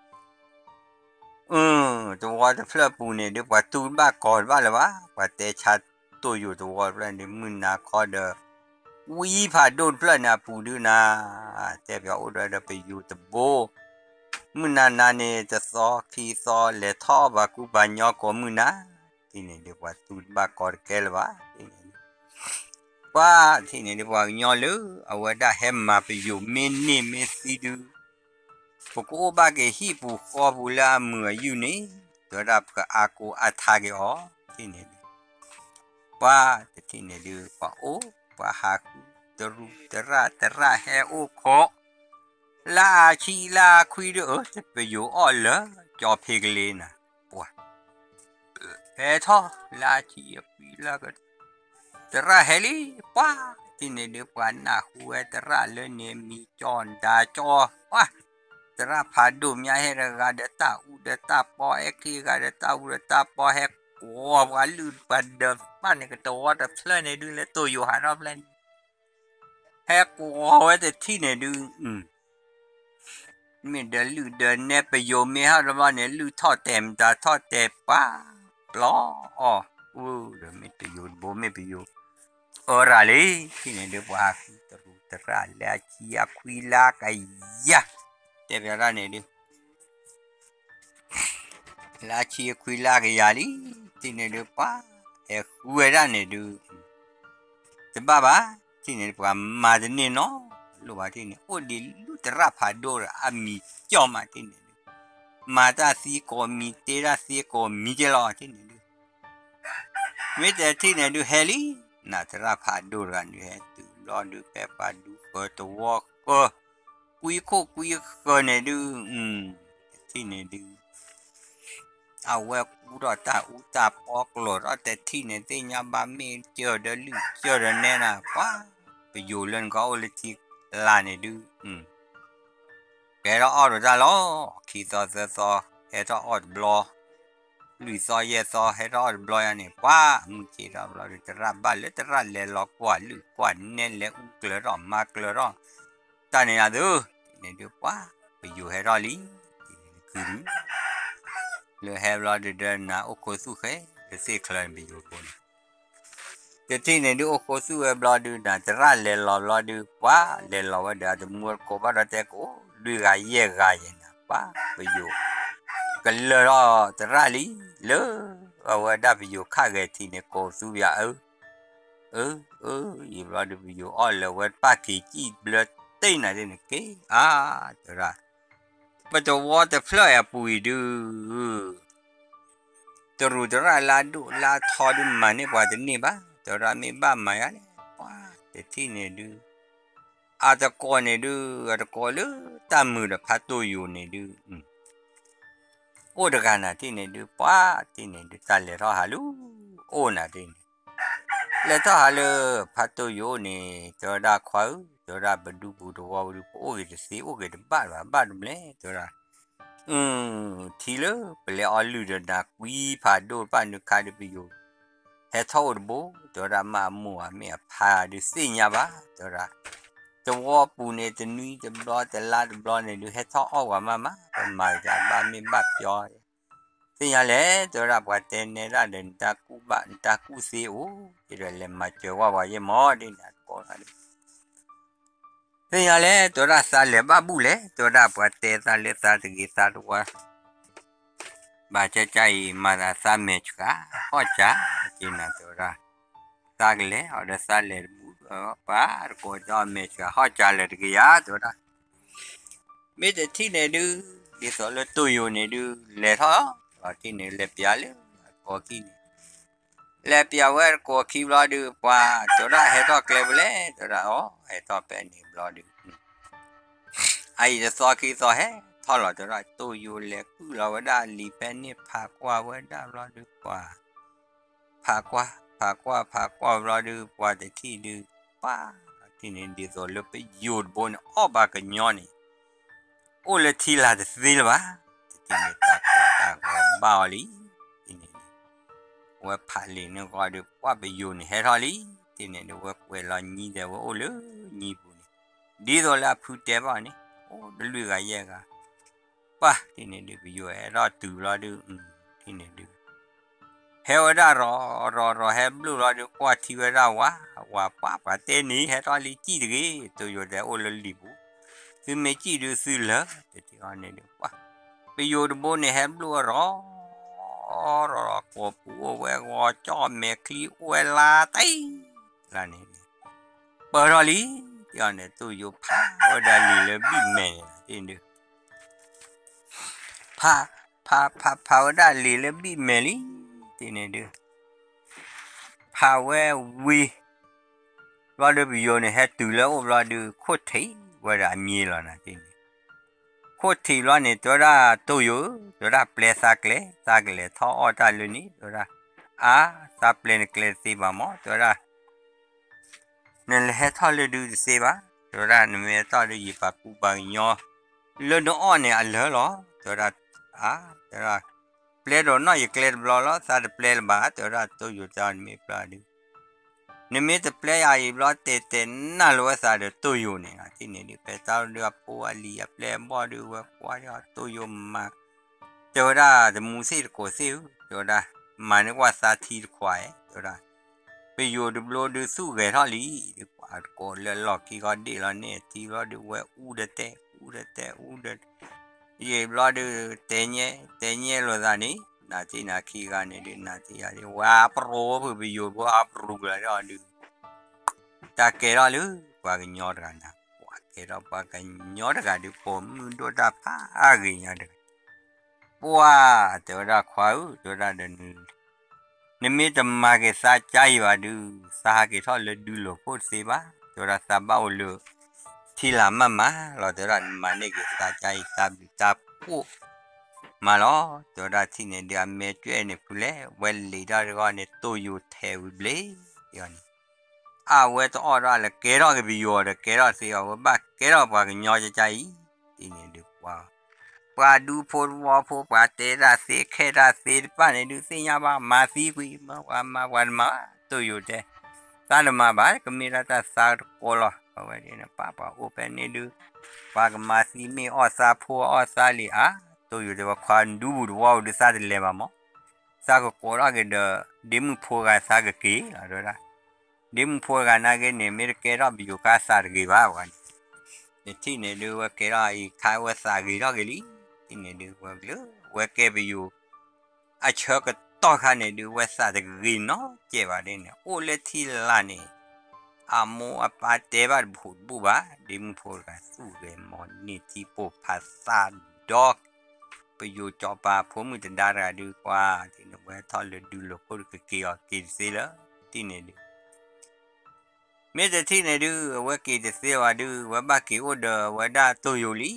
အၢ တဝီတဖျၢၣ်ပူၤန့ၣ်ဒုး ပှၤတူၢ်တဘၣ်ကီၤတဘၣ်လၢၤဘၣ် ပှၤတဲဆါတိၢ်ယိၤတဝီတဖျၢၣ်န့ၣ် မုၢ်နၤခီဒီး ဝံဖးဒိၣ်တဖျၢၣ်န့ၣ် အပူၤဒုးနၤ တဲပှၤအိၣ်ဒီးပယူၤတဘိ မုၢ်နၤနၤန့ၣ် တသီခံသီ လဲၤထီၣ်ဘၣ်ကူဘၣ်ညီကိးမုၢ်နၤ ထံၣ်န့ၣ်ဒုး ပှၤတူၢ်တဘၣ်ကီၤတကဲလၢၤဘၣ် ထံၣ်န့ၣ်ဒုး ပှၤထံၣ်န့ၣ်ဒုး ပှၤကညီလၢ အဝဲဒၣ်ဟဲမၤပယိာ်မ့ၢ်န့ၢ်မ့ၢ်သံဒုး ပကအိၣ်ဘၣ်က့ၤဟံၣ်ပူၤဃီပူၤလၢအမုာ်အယုၢ်န့ၣ် တဲဝဲဒၣ်ပကအါကိးအါထါက့ၤအီၤ ထံၣ်န့ၣ်ဒုး ပှၤတထံၣ်န့ၣ်ဒုး ပှၤအိၣ် ပှၤဟးဃု တရူးတရၣ်တရၣ်ဟဲအိၣ်ခိး လၢအဆံလၢအခွံဒုး အၢ တပယိာ်အီၣ်လၢ ကၠီဖ့ကလ့နၤ ပှၤ ဟဲထီၣ်လၢအဆံအခွံလၢက သရၣ်ဟဲလံ, ပှၤ, တထံၣ်န့ၣ်ဒုး ပှၤနၢ်ဟူဝဲသရၣ်လၢန့ၣ် မံၤကၠီဒါကၠီ, ပှၤ, သရၣ်ဖးဒိၣ်မးဟဲတဂၤဒီးတၢ်အူဒီးတၢ်ပီ, အဲၣ်ခံဂၤဒီးတၢ်အူဒီးတၢ်ပီ, ဟဲကိးပှၤလုၢ်ပှၤဒၢးပှၤန့ၣ် ကတဝီတဖျၢၣ်န့ၣ်ဒုး လၢတိၢ်ယိၤဟးထီၣ်ဖျၢၣ်န့ၣ် ဟဲကိးဝဲတထံၣ်န့ၣ်ဒုး မ့ၢ်ဒီးလုၢ်ဒီးနဲ ပယိၤမ့ၢ်ဟီၣ်တဘျီန့ၣ် လုၢ်ထီၣ်တဲာ်မတၤထီၣ်တဲာ်ပှၤ ပျီအီၣ်, အူဒီးမ့ၢ်ပယိၤတဘိ မ့ၢ်ပယိၤအၢရၤလံ, တထံၣ်န့ၣ်ဒုး ပှၤဟးဃုသရူးသရၣ်လၢအဆံအခွံလၢကယၤ, တဲပျီတၢ်န့ၣ်ဒုး လၢအဆံအခွံလၢကယၤလံ, တထံၣ်န့ၣ်ဒုး ပှၤ, ဟဲဃုဝဲဒၣ်န့ၣ်ဒုး တဘၣ်ဘၣ်, တထံၣ်န့ၣ်ဒုး ပှၤမၤတန့ၢ်နီတလိၣ်ဘၣ်, တထံၣ်န့ၣ် အိၣ်ဒံးလုၢ်သရၣ်ဖးဒိၣ်ဒီးအမံၤကၠီမး, တထံၣ်န့ၣ်ဒုး မၤတၢ်သံကိးမံၤ တ့တၢ်သံကိးမံၤကဲလီၤ, တထံၣ်န့ၣ်ဒုး မ့ၢ်တထံၣ်န့ၣ်ဒုး ဟဲလံ, နသရၣ်ဖးဒိၣ်တဂၤန့ၣ် ဟဲတုၤဘျီဒုး ဖဲပှၤဒူဃၢၤတဝီဃၢၤ ကွံခိၣ်ကွံဃၢၤန့ၣ်ဒုး, တထံၣ်န့ၣ်ဒုး အဝဲကူထီၣ်တၢ်အူတၢ်ပီကျိာ်ထီၣ်တထံၣ်န့ၣ် သ့ၣ်ညါဘၣ်မ့ၢ်ကၢၢ်ဒီးလုၢ်ကၢၢ်ဒီးနဲနၤ ပှၤ, ပယိၤလၢနကအိၣ်လၢထံလာ်န့ၣ်ဒုး ကဲထီၣ်အီၣ်ဒီးတၢ်လီၤ, ခံသီသၢသီ ဟဲထီၣ်အီၣ်တဘျီ, လွံၢ်သီယဲၢ်သီ ဟဲထီၣ်အီၣ်တဘျီယါန့ၣ် ပှၤ, မုၢ်ဆ့ၣ်ထီၣ်ဘျီဒုး သရၣ်ဘၣ်လၢသရၣ်လဲၤလီၤကွၢ်လုၢ်ကွၢ်နဲလဲၤအူကျၢၤထီၣ်မၤကျၢၤထီၣ်, တၢ်န့ၣ်အသု, တထံၣ်န့ၣ်ဒုး ပှၤ, ပယိၤဟဲထီၣ်လံ, တထံၣ်န့ၣ်ဒုး လၢဟဲဘျီဒုးဒီးနၤအိၣ်ခိးသူၣ်ဃဲ လၢသ့ၣ်ချၢန့ၣ် ပယိၤဖိန့ၣ် တထံၣ်န့ၣ်ဒုး အိၣ်ခိးသူၣ်ဝဲဘျီဒုး နၤသရၣ်လဲၤလီၤဘျီဒုး ပှၤလဲၤလီၤဝဲဒီး အတမူအတကိးဘၣ်ဒီးတဲကိး လွံၢ်ဂၤယဲၢ်ဂၤယဲၢ်နၤ ပှၤပယိၤ ကလၢၢ်ထီၣ်သရၣ်လံ, လၢအဝဲဒၣ်ပယိၤခးဂဲၤထံးန့ၣ် ကိးသူၣ်ဘၣ်အၢ, အၢ, အၢ, ယံာ်ဘျီဒုး ပယိၤအီၣ်လၢၤဝဲတပၣ်က့ၤကံၣ်ဘျၢတ့ၢ်နၤဒ်န့ၣ်က့ၤ, အါ, တဲဝဲဒၣ် ပတဝီတဖျၢၣ်အပူၤအံၤဒုး တရူးသရၣ်လၢအဒိၣ်လၢအထီဒုးမၤန့ၢ်ပှၤတန့ၢ်ဘၣ်, တဲဝဲဒၣ်မ့ၢ်ဘၣ်မၤယါလဲၣ်, ပှၤတထံၣ်န့ၣ်ဒုး အတကိးန့ၣ်ဒုး အတကိးလၢတၢ်မုာ်ဒီးဖးတိၢ်ယိာ်န့ၣ်ဒုး အိၣ်တဂၤနၤတထံၣ်န့ၣ်ဒုး ပှၤတထံၣ်န့ၣ်ဒုး တၢ်လဲၤထီၣ်ဟးလၢ အိၣ်နၤတထံၣ်န့ၣ် လဲၤထီၣ်ဟးလၢ ဖးတိၢ်ယိာ်န့ၣ် တဲဝဲဒၣ်ခွါဧၢ, တဲဝဲဒၣ်ပဒူပူၤတဝီပူၤဒုး ပအိၣ်ဂ့ၤတသ့ အိၣ်ဂ့ၤတဘၣ်ဘၣ် ဘၣ်တဘျဲၣ် တဲဝဲဒၣ် ထံလၢပလဲၤအီလုၢ်ဒီးနၤကွံဖးဒိၣ်တဖၣ်နုၤခါဒုးပယိၤ ဟဲထီၣ်အိၣ်တဘိ တဲဝဲဒၣ်မ့ၢ်အမိၢ်ဧါ မ့ၢ်အဖါဧါဒုးသ့ၣ်ညါဘၣ် တဲဝဲဒၣ် တဝီပူၤန့ၣ် တနွံတဘျီတလါတဘျီန့ၣ်ဒုး ဟဲထီၣ်အီၣ်ပှၤမးမး ပမၤကဘၣ်မ့ၢ်ဘၣ်ပျီ သ့ၣ်ညါလဲၣ် တဲဝဲဒၣ် ပှၤတဲနဲဒၣ်ဒီး နတၢ်ကူၣ်ဘၣ် နတၢ်ကူၣ်သ့အိၣ် တဲဒီးလဲၤမၤစၢၤဝဲပှၤယဲၢ်မီၢ်ဒ်န့ၣ် အတကိးန့ၣ် သ့ၣ်ညါလဲၣ် တဲဝဲဒၣ် သးလဲၤဘၣ်ဘူၣ်လဲၣ် တဲဝဲဒၣ် ပှၤတဲသးလၢသးတဂ့ၤသးတဝါ ဘၣ်ကၢ်ကၢ်အံၤ မၤသးသးမဲာ်ဆှး ဟီၣ်ကၢ်က့ၤနၤ တဲဝဲဒၣ် သးကလဲၤအီၤဒီးသးလဲၤတဘူၣ် ပှၤတကိးဒီးမဲာ်ဆှး ဟီၣ်ကၢ်လၢာ်တဂ့ၤယါ တဲဝဲဒၣ် မ့ၢ်တထံၣ်န့ၣ်ဒုး ဒ်သိးလၢတိၢ်ယိာ်န့ၣ်ဒုး လဲၤထီၣ် လီၤတံၢ်န့ၣ်လဲၤပျးလၢအကိးခံန့ၣ် လဲၤပျးဝဲတကိးခံဘျီဒုး ပှၤ တဲဝဲဒၣ် ဟဲထီၣ်ကျဲဖဲလဲၣ် တဲဝဲဒၣ် အိ ဟဲထီၣ်ဖဲန့ၣ်ဘျီဒုး အအံၤတသီခံသီဟဲထီၣ်လီၤ တဲဝဲဒၣ် တိၢ်ယိာ်လဲၤကုၢ်လီၤဝဲဒၣ်လံာ်ဖဲန့ၣ် ဖးကွၢ်ဝဲဒၣ်ဘျီဒုး ပှၤ ဖးကွၢ် ဖးကွၢ် ဖးကွၢ်ဘျီဒုး ပှၤတထံၣ်ဒုး ပှၤ ထံၣ်န့ၣ်ဒ်သိးလၢပယိၤတဘိန့ၣ် အီၣ်ဘၣ်ကညီန့ၣ် အိၣ်လၢထံလာ်တသ့လၢၤဘၣ် တထံၣ်န့ၣ်တၢ်ကိၢ်တၢ်ဂီၤဘၣ်အီၤလံ တထံၣ်န့ၣ်ဒုး ဝဲဖးလံာ်န့ၣ်ဂီၤဒုး ပှၤပယိၤန့ၣ်ဟဲထီၣ်လံ တထံၣ်န့ၣ်ဒုး ဝဲကွဲးလီၤညံဒီးဝဲအိၣ်လၢညံပူၤန့ၣ် ဒ်သိးလၢအဖုတဲဘၣ်န့ၣ် အိၣ်တလွံၢ်ဂၤယဲၢ်ဂၤ ပှၤ တထံၣ်န့ၣ်ဒုး ပယိၤဟဲထီၣ်တုၤဘျီဒုး တထံၣ်န့ၣ်ဒုး ဟဲဝဲဒၣ်ရီၤရီၤရီၤ ဟဲဘျိၣ်လီၤဒုး ကွၢ်ထံဝဲဒၣ်ဝၤ ဝၤပှၤ ပှၤတဲန့ၣ် ဟဲထီၣ်လံ စံၣ်တဂ့ၤ တိၢ်ယိာ်တဲအိၣ်လၢလံာ်ပူၤ သုမ့ၢ်စံၣ်ဒုးသုလၢာ် တထံၣ်အီၤန့ၣ်ဒုး ပှၤ ပယိၤတဘိန့ၣ် ဟဲဘျိၣ်ဝဲရီၤရီၤ ကိာ်ပူၤအိၣ်ဝဲ ဂီၤကၠီၣ်မဲာ်ချံအိၣ်ဝဲလါတံၢ် လါန့ၣ် ပၢၢ်ထီၣ်လံ တထံၣ်အီၤန့ၣ် တိၢ်ယိာ်ဖးဝဲဒၣ်လံာ်လၢဘံၣ်မဲာ်န့ၣ် တထံၣ်န့ၣ်ဒုး ဖး ဖး ဖး ဖးဝဲဒၣ်လံာ်လၢဘံၣ်မဲာ်လံ တထံၣ်န့ၣ်ဒုး ဖးဝဲဝံၤ ဘျီဒုး ပယိၤန့ၣ် ဟဲတုၤလၢအအိၣ်ဘျီဒုး ခိၣ်ထံးဝဲဒၣ်အမံၤလီၤနၤ တထံၣ်န့ၣ် ခိၣ်ထံးဘျီန့ၣ် တဲဝဲဒၣ်တိၢ်ယိာ်ဧၢ တဲဝဲဒၣ်ပျဲသးကျဲ သးကလဲၤထီၣ်အီၣ်တၢ်လၢန့ၣ် တဲဝဲဒၣ် အါ, သးပျဲၢ်နကျဲတသ့ဘၣ်မၢ်, တဲဝဲဒၣ် နလဲၤဟဲထီၣ်လၢဒုတသ့ဘၣ်, တဲဝဲဒၣ် နမ့ၢ်ဟဲထီၣ်ဒီးယပာ်ကူပှၤကညီ လၢနအီၣ်န့ၣ်အလၢာ်လီၤ, တဲဝဲဒၣ်, အါ, တဲဝဲဒၣ်, ပျဲဒီးနီၢ်ယကျဲတဘျီလီၤ, သးတပျဲလၢၤဘၣ်, တဲဝဲဒၣ် တိၢ်ယိာ်တၢ်နမ့ၢ်ပျၢ်ဒု နမ့ၢ်တပျဲယၤအံၤဘျီ တဲာ်တဲာ်နၢ်လၢၤဝဲသးဒီးတိၢ်ယိာ်န့ၣ်လီၤ, ထံၣ်န့ၣ်ဒုး ဖဲတၢ်ဒုးအဖိအလံၤအပျဲၢ်အဘီၣ်ဒုး ဝဲကွၢ်ဒီးတိၢ်ယိာ်မၤ, တဲဝဲဒၣ် တမူသ့ၣ်တကိးသ့ၣ်ဧၢ, တဲဝဲဒၣ် မၤန့ၢ်ကွၢ်သးထံတခွးဧါ, တဲဝဲဒၣ် ပယိၤတဘျီဒုးသူၣ်ဂဲၤထီၣ်လံ, ဒုးကွၢ်တကိးလၢလီၢ်ခံခီဒ့ၣ်လီၤန့ၣ် ထံဘျီဒုးဝဲအူဒတဲ အူဒတဲ အူဒတဲ ယံာ်ဘျီဒုး တဲညဲ တဲညဲလိာ်သးန့ၣ် နၤထံၣ်နၤခံဂၤန့ၣ်ဒုး နၤထံၣ်ယၤဒုး ဝဲအပရိဖုပယိၤဖိအပရူၤကလၢာ်ဒီးဒုး တၢ်ကဲထီၣ်လၢပှၤကညီတဂၤနၤ, ပှၤကဲထီၣ်ပှၤကညီတဂၤဒုး ပိာ်မုၣ်ဒိၣ်တၢ်ဖးဂ့ၤညါတဂၤ, ပှၤ တဲဝဲဒၣ်ခွါဧၢ တဲဝဲဒၣ်ဒီး နမ့ၢ်တမၤက့ၤသးကါအံၤဘၣ်ဒုး သးဟးက့ၤထီၣ်လၢဒုးလိာ်ခိၣ်တသ့ဘၣ်, တဲဝဲဒၣ်သးဘၣ်အိၣ်လၢ ထံလာ်မးမးလီၤ, တဲဝဲဒၣ်နမၤန့ၢ်က့ၤသးကါအံၤ သးဘျုးတၢ်ဖှိၣ်မးလီၤ, တဲဝဲဒၣ်ထံၣ်န့ၣ်ဒုး အမဲာ်ကွဲးန့ၣ်ဖုလဲၣ် ဝဲလံာ်တၢ်တဂီၢ်န့ၣ် တိၢ်ယိာ်ထဲးဝံၤဘျ့ၣ်န့ၣ် အဝဲတအီၣ်ဒၣ်လၢကဲထီၣ်က့ၤပယီၤဒီးကဲထီၣ်သ့အီၤ ဝဲဘၣ်ကဲထီၣ်ပှၤကညီကကါအံၤ, ထံၣ်န့ၣ်ဒုးပှၤ ပှၤဒူဖိတဝီဖိ ပှၤတဲတၢ်သ့ ခဲတၢ်သ့တဖၣ်န့ၣ်ဒုး သ့ၣ်ညါဘၣ် မၤသံကွံာ် မၤပှၤမၤပှၤတမၤဘၣ် တိၢ်ယိာ်တဲ, သးတမၤဘၣ် ကမ့ၢ်ဒၣ်တၢ်သးတကိးလီၤ အဝဲဒၣ်န့ၣ် ပၢ်ပှၤအိၣ်ဖဲန့ၣ်ဒုး ပှၤကမၤသံမ့ၢ်အီၣ်သးဖိအီၣ်သးလံဧါ, တိၢ်ယိာ်တဲဝဲခွါဒူပူၤတဝီပူၤဒုး သးတလဲၤဘၣ်မၢ်, သးကကိးထီၣ်က့ၤဒီး ဒ့မုၣ်ဖိတဂၤသးကက့ၤလီၤ တဲဝဲဒၣ် ဒ့မုၣ်ဖိတဂၤနာ်က့န့ၣ် မ့ၢ်တကဲထီၣ်ပယိၤခါသးတဂ့ၤဘၣ်ပှၤန့ၣ်, နထံၣ်န့ၣ်ဒုး ဝဲကဲထီၣ်အံၤခါဝဲသးဂ့ၤထီၣ်က့ၤလံ, ထံၣ်န့ၣ်ဒုး ဝဲကလုာ် ဝဲကဲပယိၤ အဆၢကတီၢ်ခါန့ၣ်ဒုး ဝဲသးတဂ့ၤနီတစဲးဘၣ်ဒ်န့ၣ် အိၣ်လၢထံလာ်န့ၣ် အမိၢ်အပၢ်တဲဘၣ်တဘူၣ်တဘူၣ်ဘၣ်, ဒ့မုၣ်ဖိတဂၤသူၣ်ဂဲၤမီၤန့ၢ်ထံပိာ်ဖးသး ဒီး ပယိၤကၠီၤပၤဖိမုၣ်တဒါတဂၤဒုးကွၢ် ထံၣ်န့ၣ် ဝဲထီၣ်လၢဒုးလိာ်ခိၣ်တကက့ၤအီၤက့ၤတသ့လၢ ထံၣ်န့ၣ်ဒုး မ့ၢ်တထံၣ်န့ၣ်ဒုး အဝဲက့ၤတသ့ဘၣ်ဒုး ဝဲဘၣ်က့ၤအိၣ်ဒီးဝဲဒၣ်တိၢ်ယိာ်လံ,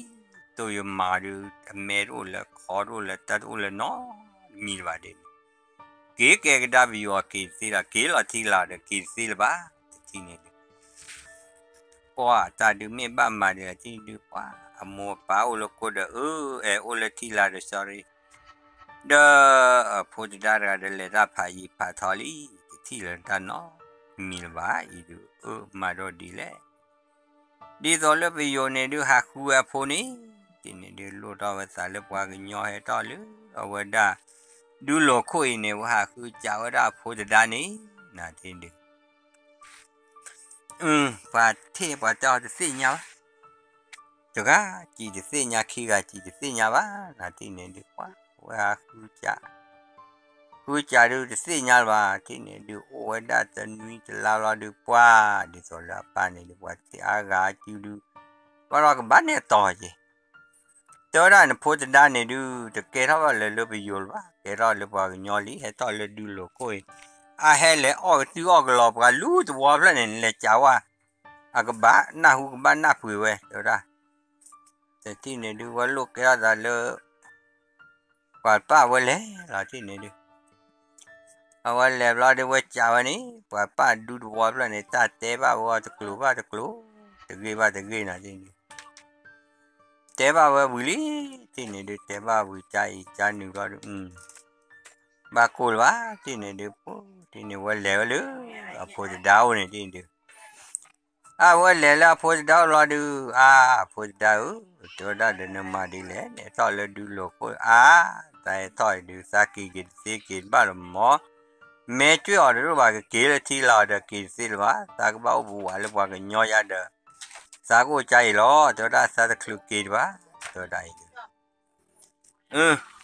တိၢ်ယိာ်မၤအီၤဒုး အမဲာ်တအိၣ်လၢ ခီတအိၣ်လၢ တၢ်တအိၣ်လၢနီတမံၤဘၣ်ဒ်န့ၣ်, က့ၤကဲကဒါပယိၤအီၤက့ၤတသ့လၢၤ က့ၤလီၤထံလာ်ဒီးက့ၤတသ့လၢၤဘၣ်, တထံၣ်န့ၣ်ဒုး ပှၤတၢ်ဒုးမ့ၢ်ဘၣ်မၤဒ်လဲၣ် ထံၣ်ဒုးပှၤ အမိၢ်အပၢ်အိၣ်လၢခိဒီး အၢ အဲၣ်အိၣ်လၢထံလာ်ဒီး sorry ဒီး အဖိတဒါတဂၤဒီးလဲၤတၢ်ဖးယံာ်ဖးထီလံ, တထံၣ်လၢၤတၢ်နီတမံၤလၢၤဘၣ်, အံၤဒုး အၢမၤဒီးဒ်လဲၣ်, ဒ်သိးလၢပယိၤန့ၣ်ဒုး ဟးဃုဝဲအဖိန့ၣ်, ထံၣ်န့ၣ်ဒုး လိၣ်ထီၣ်ဝဲသးလၢပှၤကညီဟဲထီၣ်လၢ အဝဲဒၣ် ဒုးလိာ်ခိၣ်အံၤန့ၣ် ဝဲဟးဃုစးဝဲဒၣ်အဖိတဒါန့ၣ်, နထံၣ်ဒုး ပှၤထံၣ်ပှၤတဲအီၤတသ့ၣ်ညါဘၣ်, တဂၤစံးတသ့ၣ်ညါ ခံဂၤစံးတသ့ၣ်ညါဘၣ်, နထံၣ်န့ၣ်ဒုးပှၤ ဝဲဟးဃုစး ဃုစးဒုးတသ့ၣ်ညါလၢၤဘၣ်, ထံၣ်န့ၣ်ဒုးအိၣ်ဝဲဒၣ်တနွံတလါလီၤဒုးပှၤ, ဒ်သိးလၢအပၢ်န့ၣ်ဒုး ပှၤထံၣ်အါဂၤအစုဒုး ဘၣ်ဒီးကဘၣ်နဲၣ်တီၤက့ၤ တဲဝဲဒၣ်နဖိတဒါန့ၣ်ဒုး တကဲထီၣ်ဘၣ်လၢၤလၢပယိၤလၢၤဘၣ်, ကဲထီၣ်လၢပှၤကညီလံ, ဟဲထီၣ်လၢဒုးလိာ်ခိၣ်အံၤ, အဟဲလဲၤအီၣ်ကတုၤအီၣ်ကလီၤပှၤလူတဝီဖျၢၣ်န့ၣ် နလဲၤစးဝဲ, အကဘၣ်နၢ်ဟူကဘၣ်နၢ်ပှ့ၤဝဲ တဲဝဲဒၣ်, တထံၣ်န့ၣ်ဒုး ဝဲလိၣ်ကဲထီၣ်သးလၢ ပှၤပၢ်ဝဲလဲၤလီၤ ထံၣ်န့ၣ်ဒုး အဝဲလဲၤဘျီဒုးဝဲစးဝဲန့ၣ် ပှၤပၢ်ဒူတဝီဖျၢၣ်န့ၣ် တၢ်တဲဘၣ်ဝဲတကျိၤဘၣ်တကျိၤ, တဂ့ၤဘၣ်တဂ့ၤနၤ ထံၣ်န့ၣ်ဒုး တဲဘၣ်ဝဲဝံၤလံ, ထံၣ်န့ၣ်ဒုး တဲဘၣ်ဝံၤ ကါအံၤကါနုာ်ဘျီဒုး ဘၣ်ကိၢ်လၢၤဘၣ်, ထံၣ်န့ၣ်ဒုး ပှၤ ထံၣ်န့ၣ်ဝဲလဲၤဝဲလၢ အဖိတဒါအိၣ်န့ၣ် ထံၣ်န့ၣ်ဒုး အဝဲလဲၤလၢအဖိတဒါအိၣ်လီၤဒုး, အါ အဖိတဒါဧၢ, တဲဝဲဒၣ်ဒီးနမၤဒ်လဲၣ်, နထီၣ်လၢဒုးလိာ်ခိၣ် အါ, သးဟဲထီၣ်အံၤဒုး သးက့ၤက့ၤတသ့က့ၤတဘၣ်လၢၤမၢ်, မဲာ်ကွဲးအီၤတဒိၣ်ဘၣ် ကက့ၤလၢထံလာ်အီၤဒီးက့ၤတသ့လၢၤဘၣ်, သးကဘၣ်အိၣ်ပဝးလၢပှၤကညီယါဒီး သးကအိၣ်ကါအံၤလီၤ, တဲဝဲဒၣ်သးတချုးက့ၤတဘၣ်, တဲဝဲဒၣ်အံၤဒုး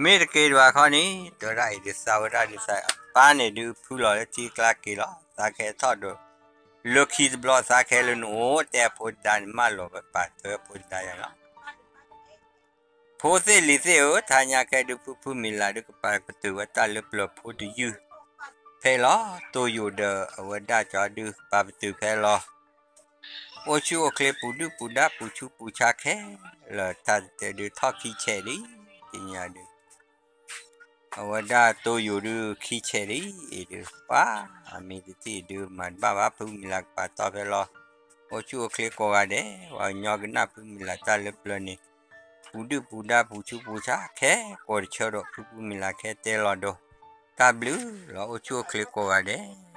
မ့ၢ်တက့ၤဒံးဘၣ်ခီန့ၣ် တဲဝဲဒၣ်အံၤဒုး သးဝဲဒၣ်ဒုး သးအပၢ်န့ၣ်ဒုး ဖုလီၤလၢထံကျါက့ၤလီၤ, သးကဟဲထီၣ်ဒီး လၢခံတဘျီ သးကဟဲလၢနအိၣ် တဲအဖိတဒါန့ၣ် မၢလီၤဝဲပာ်ထွဲအဖိတဒါယါလီၤ. ဖိသ့ၣ်လံၤသ့ၣ်ဧၢ, ထါညါခဲဒုး ဖုဖုမံၤလၢ်ဒုး ကပာ်ပတုာ်ဝဲတၢ်လၢပျၢၤဖိတယုၢ်ဖဲအံၤလီၤ. တိၢ်ယိာ်ဒီးအဝဲဒၣ်ကၠီဒုး ပာ်ပတုာ်ဖဲအံၤလီၤ. အိၣ်ဆူၣ်အိၣ်ချ့ပူၤဒုၣ်ပူၤဒါ ပူၤဆူးပူၤဆါခဲလၢာ် တၢ်တတဲဒုး ထီၣ်ခံဆဲးလံ, သ့ၣ်ညါဒုး အဝဲဒၣ်တိယိၤဒုးခံဆဲးဒ်အံၤဒုး ပှၤအမ့ၢ်တထံၣ်ဒုးမၤတဘၣ်ဘၣ် ဖုမုၢ်လၢ်ကပာ်တီၢ်ဖဲလီၤ. အိၣ်ဆူၣ်အိၣ်ချ့ကိးဂၤဒဲး ပှၤကညီကနၣ်ဖုမုၢ်လၢ်တၢ်လၢပျၢၤန့ၣ် ပူၤဒုၣ်ပူၤဒါပူၤဆူးပူၤဆါခဲကိးတဆၢဒီး ဖုဖုမုၢ်လၢ်ခဲတဲလီၤဒီး တၢ်ဘျုးလီၤ. အိၣ်ဆူၣ်အိၣ်ချ့ကိးဂၤဒဲး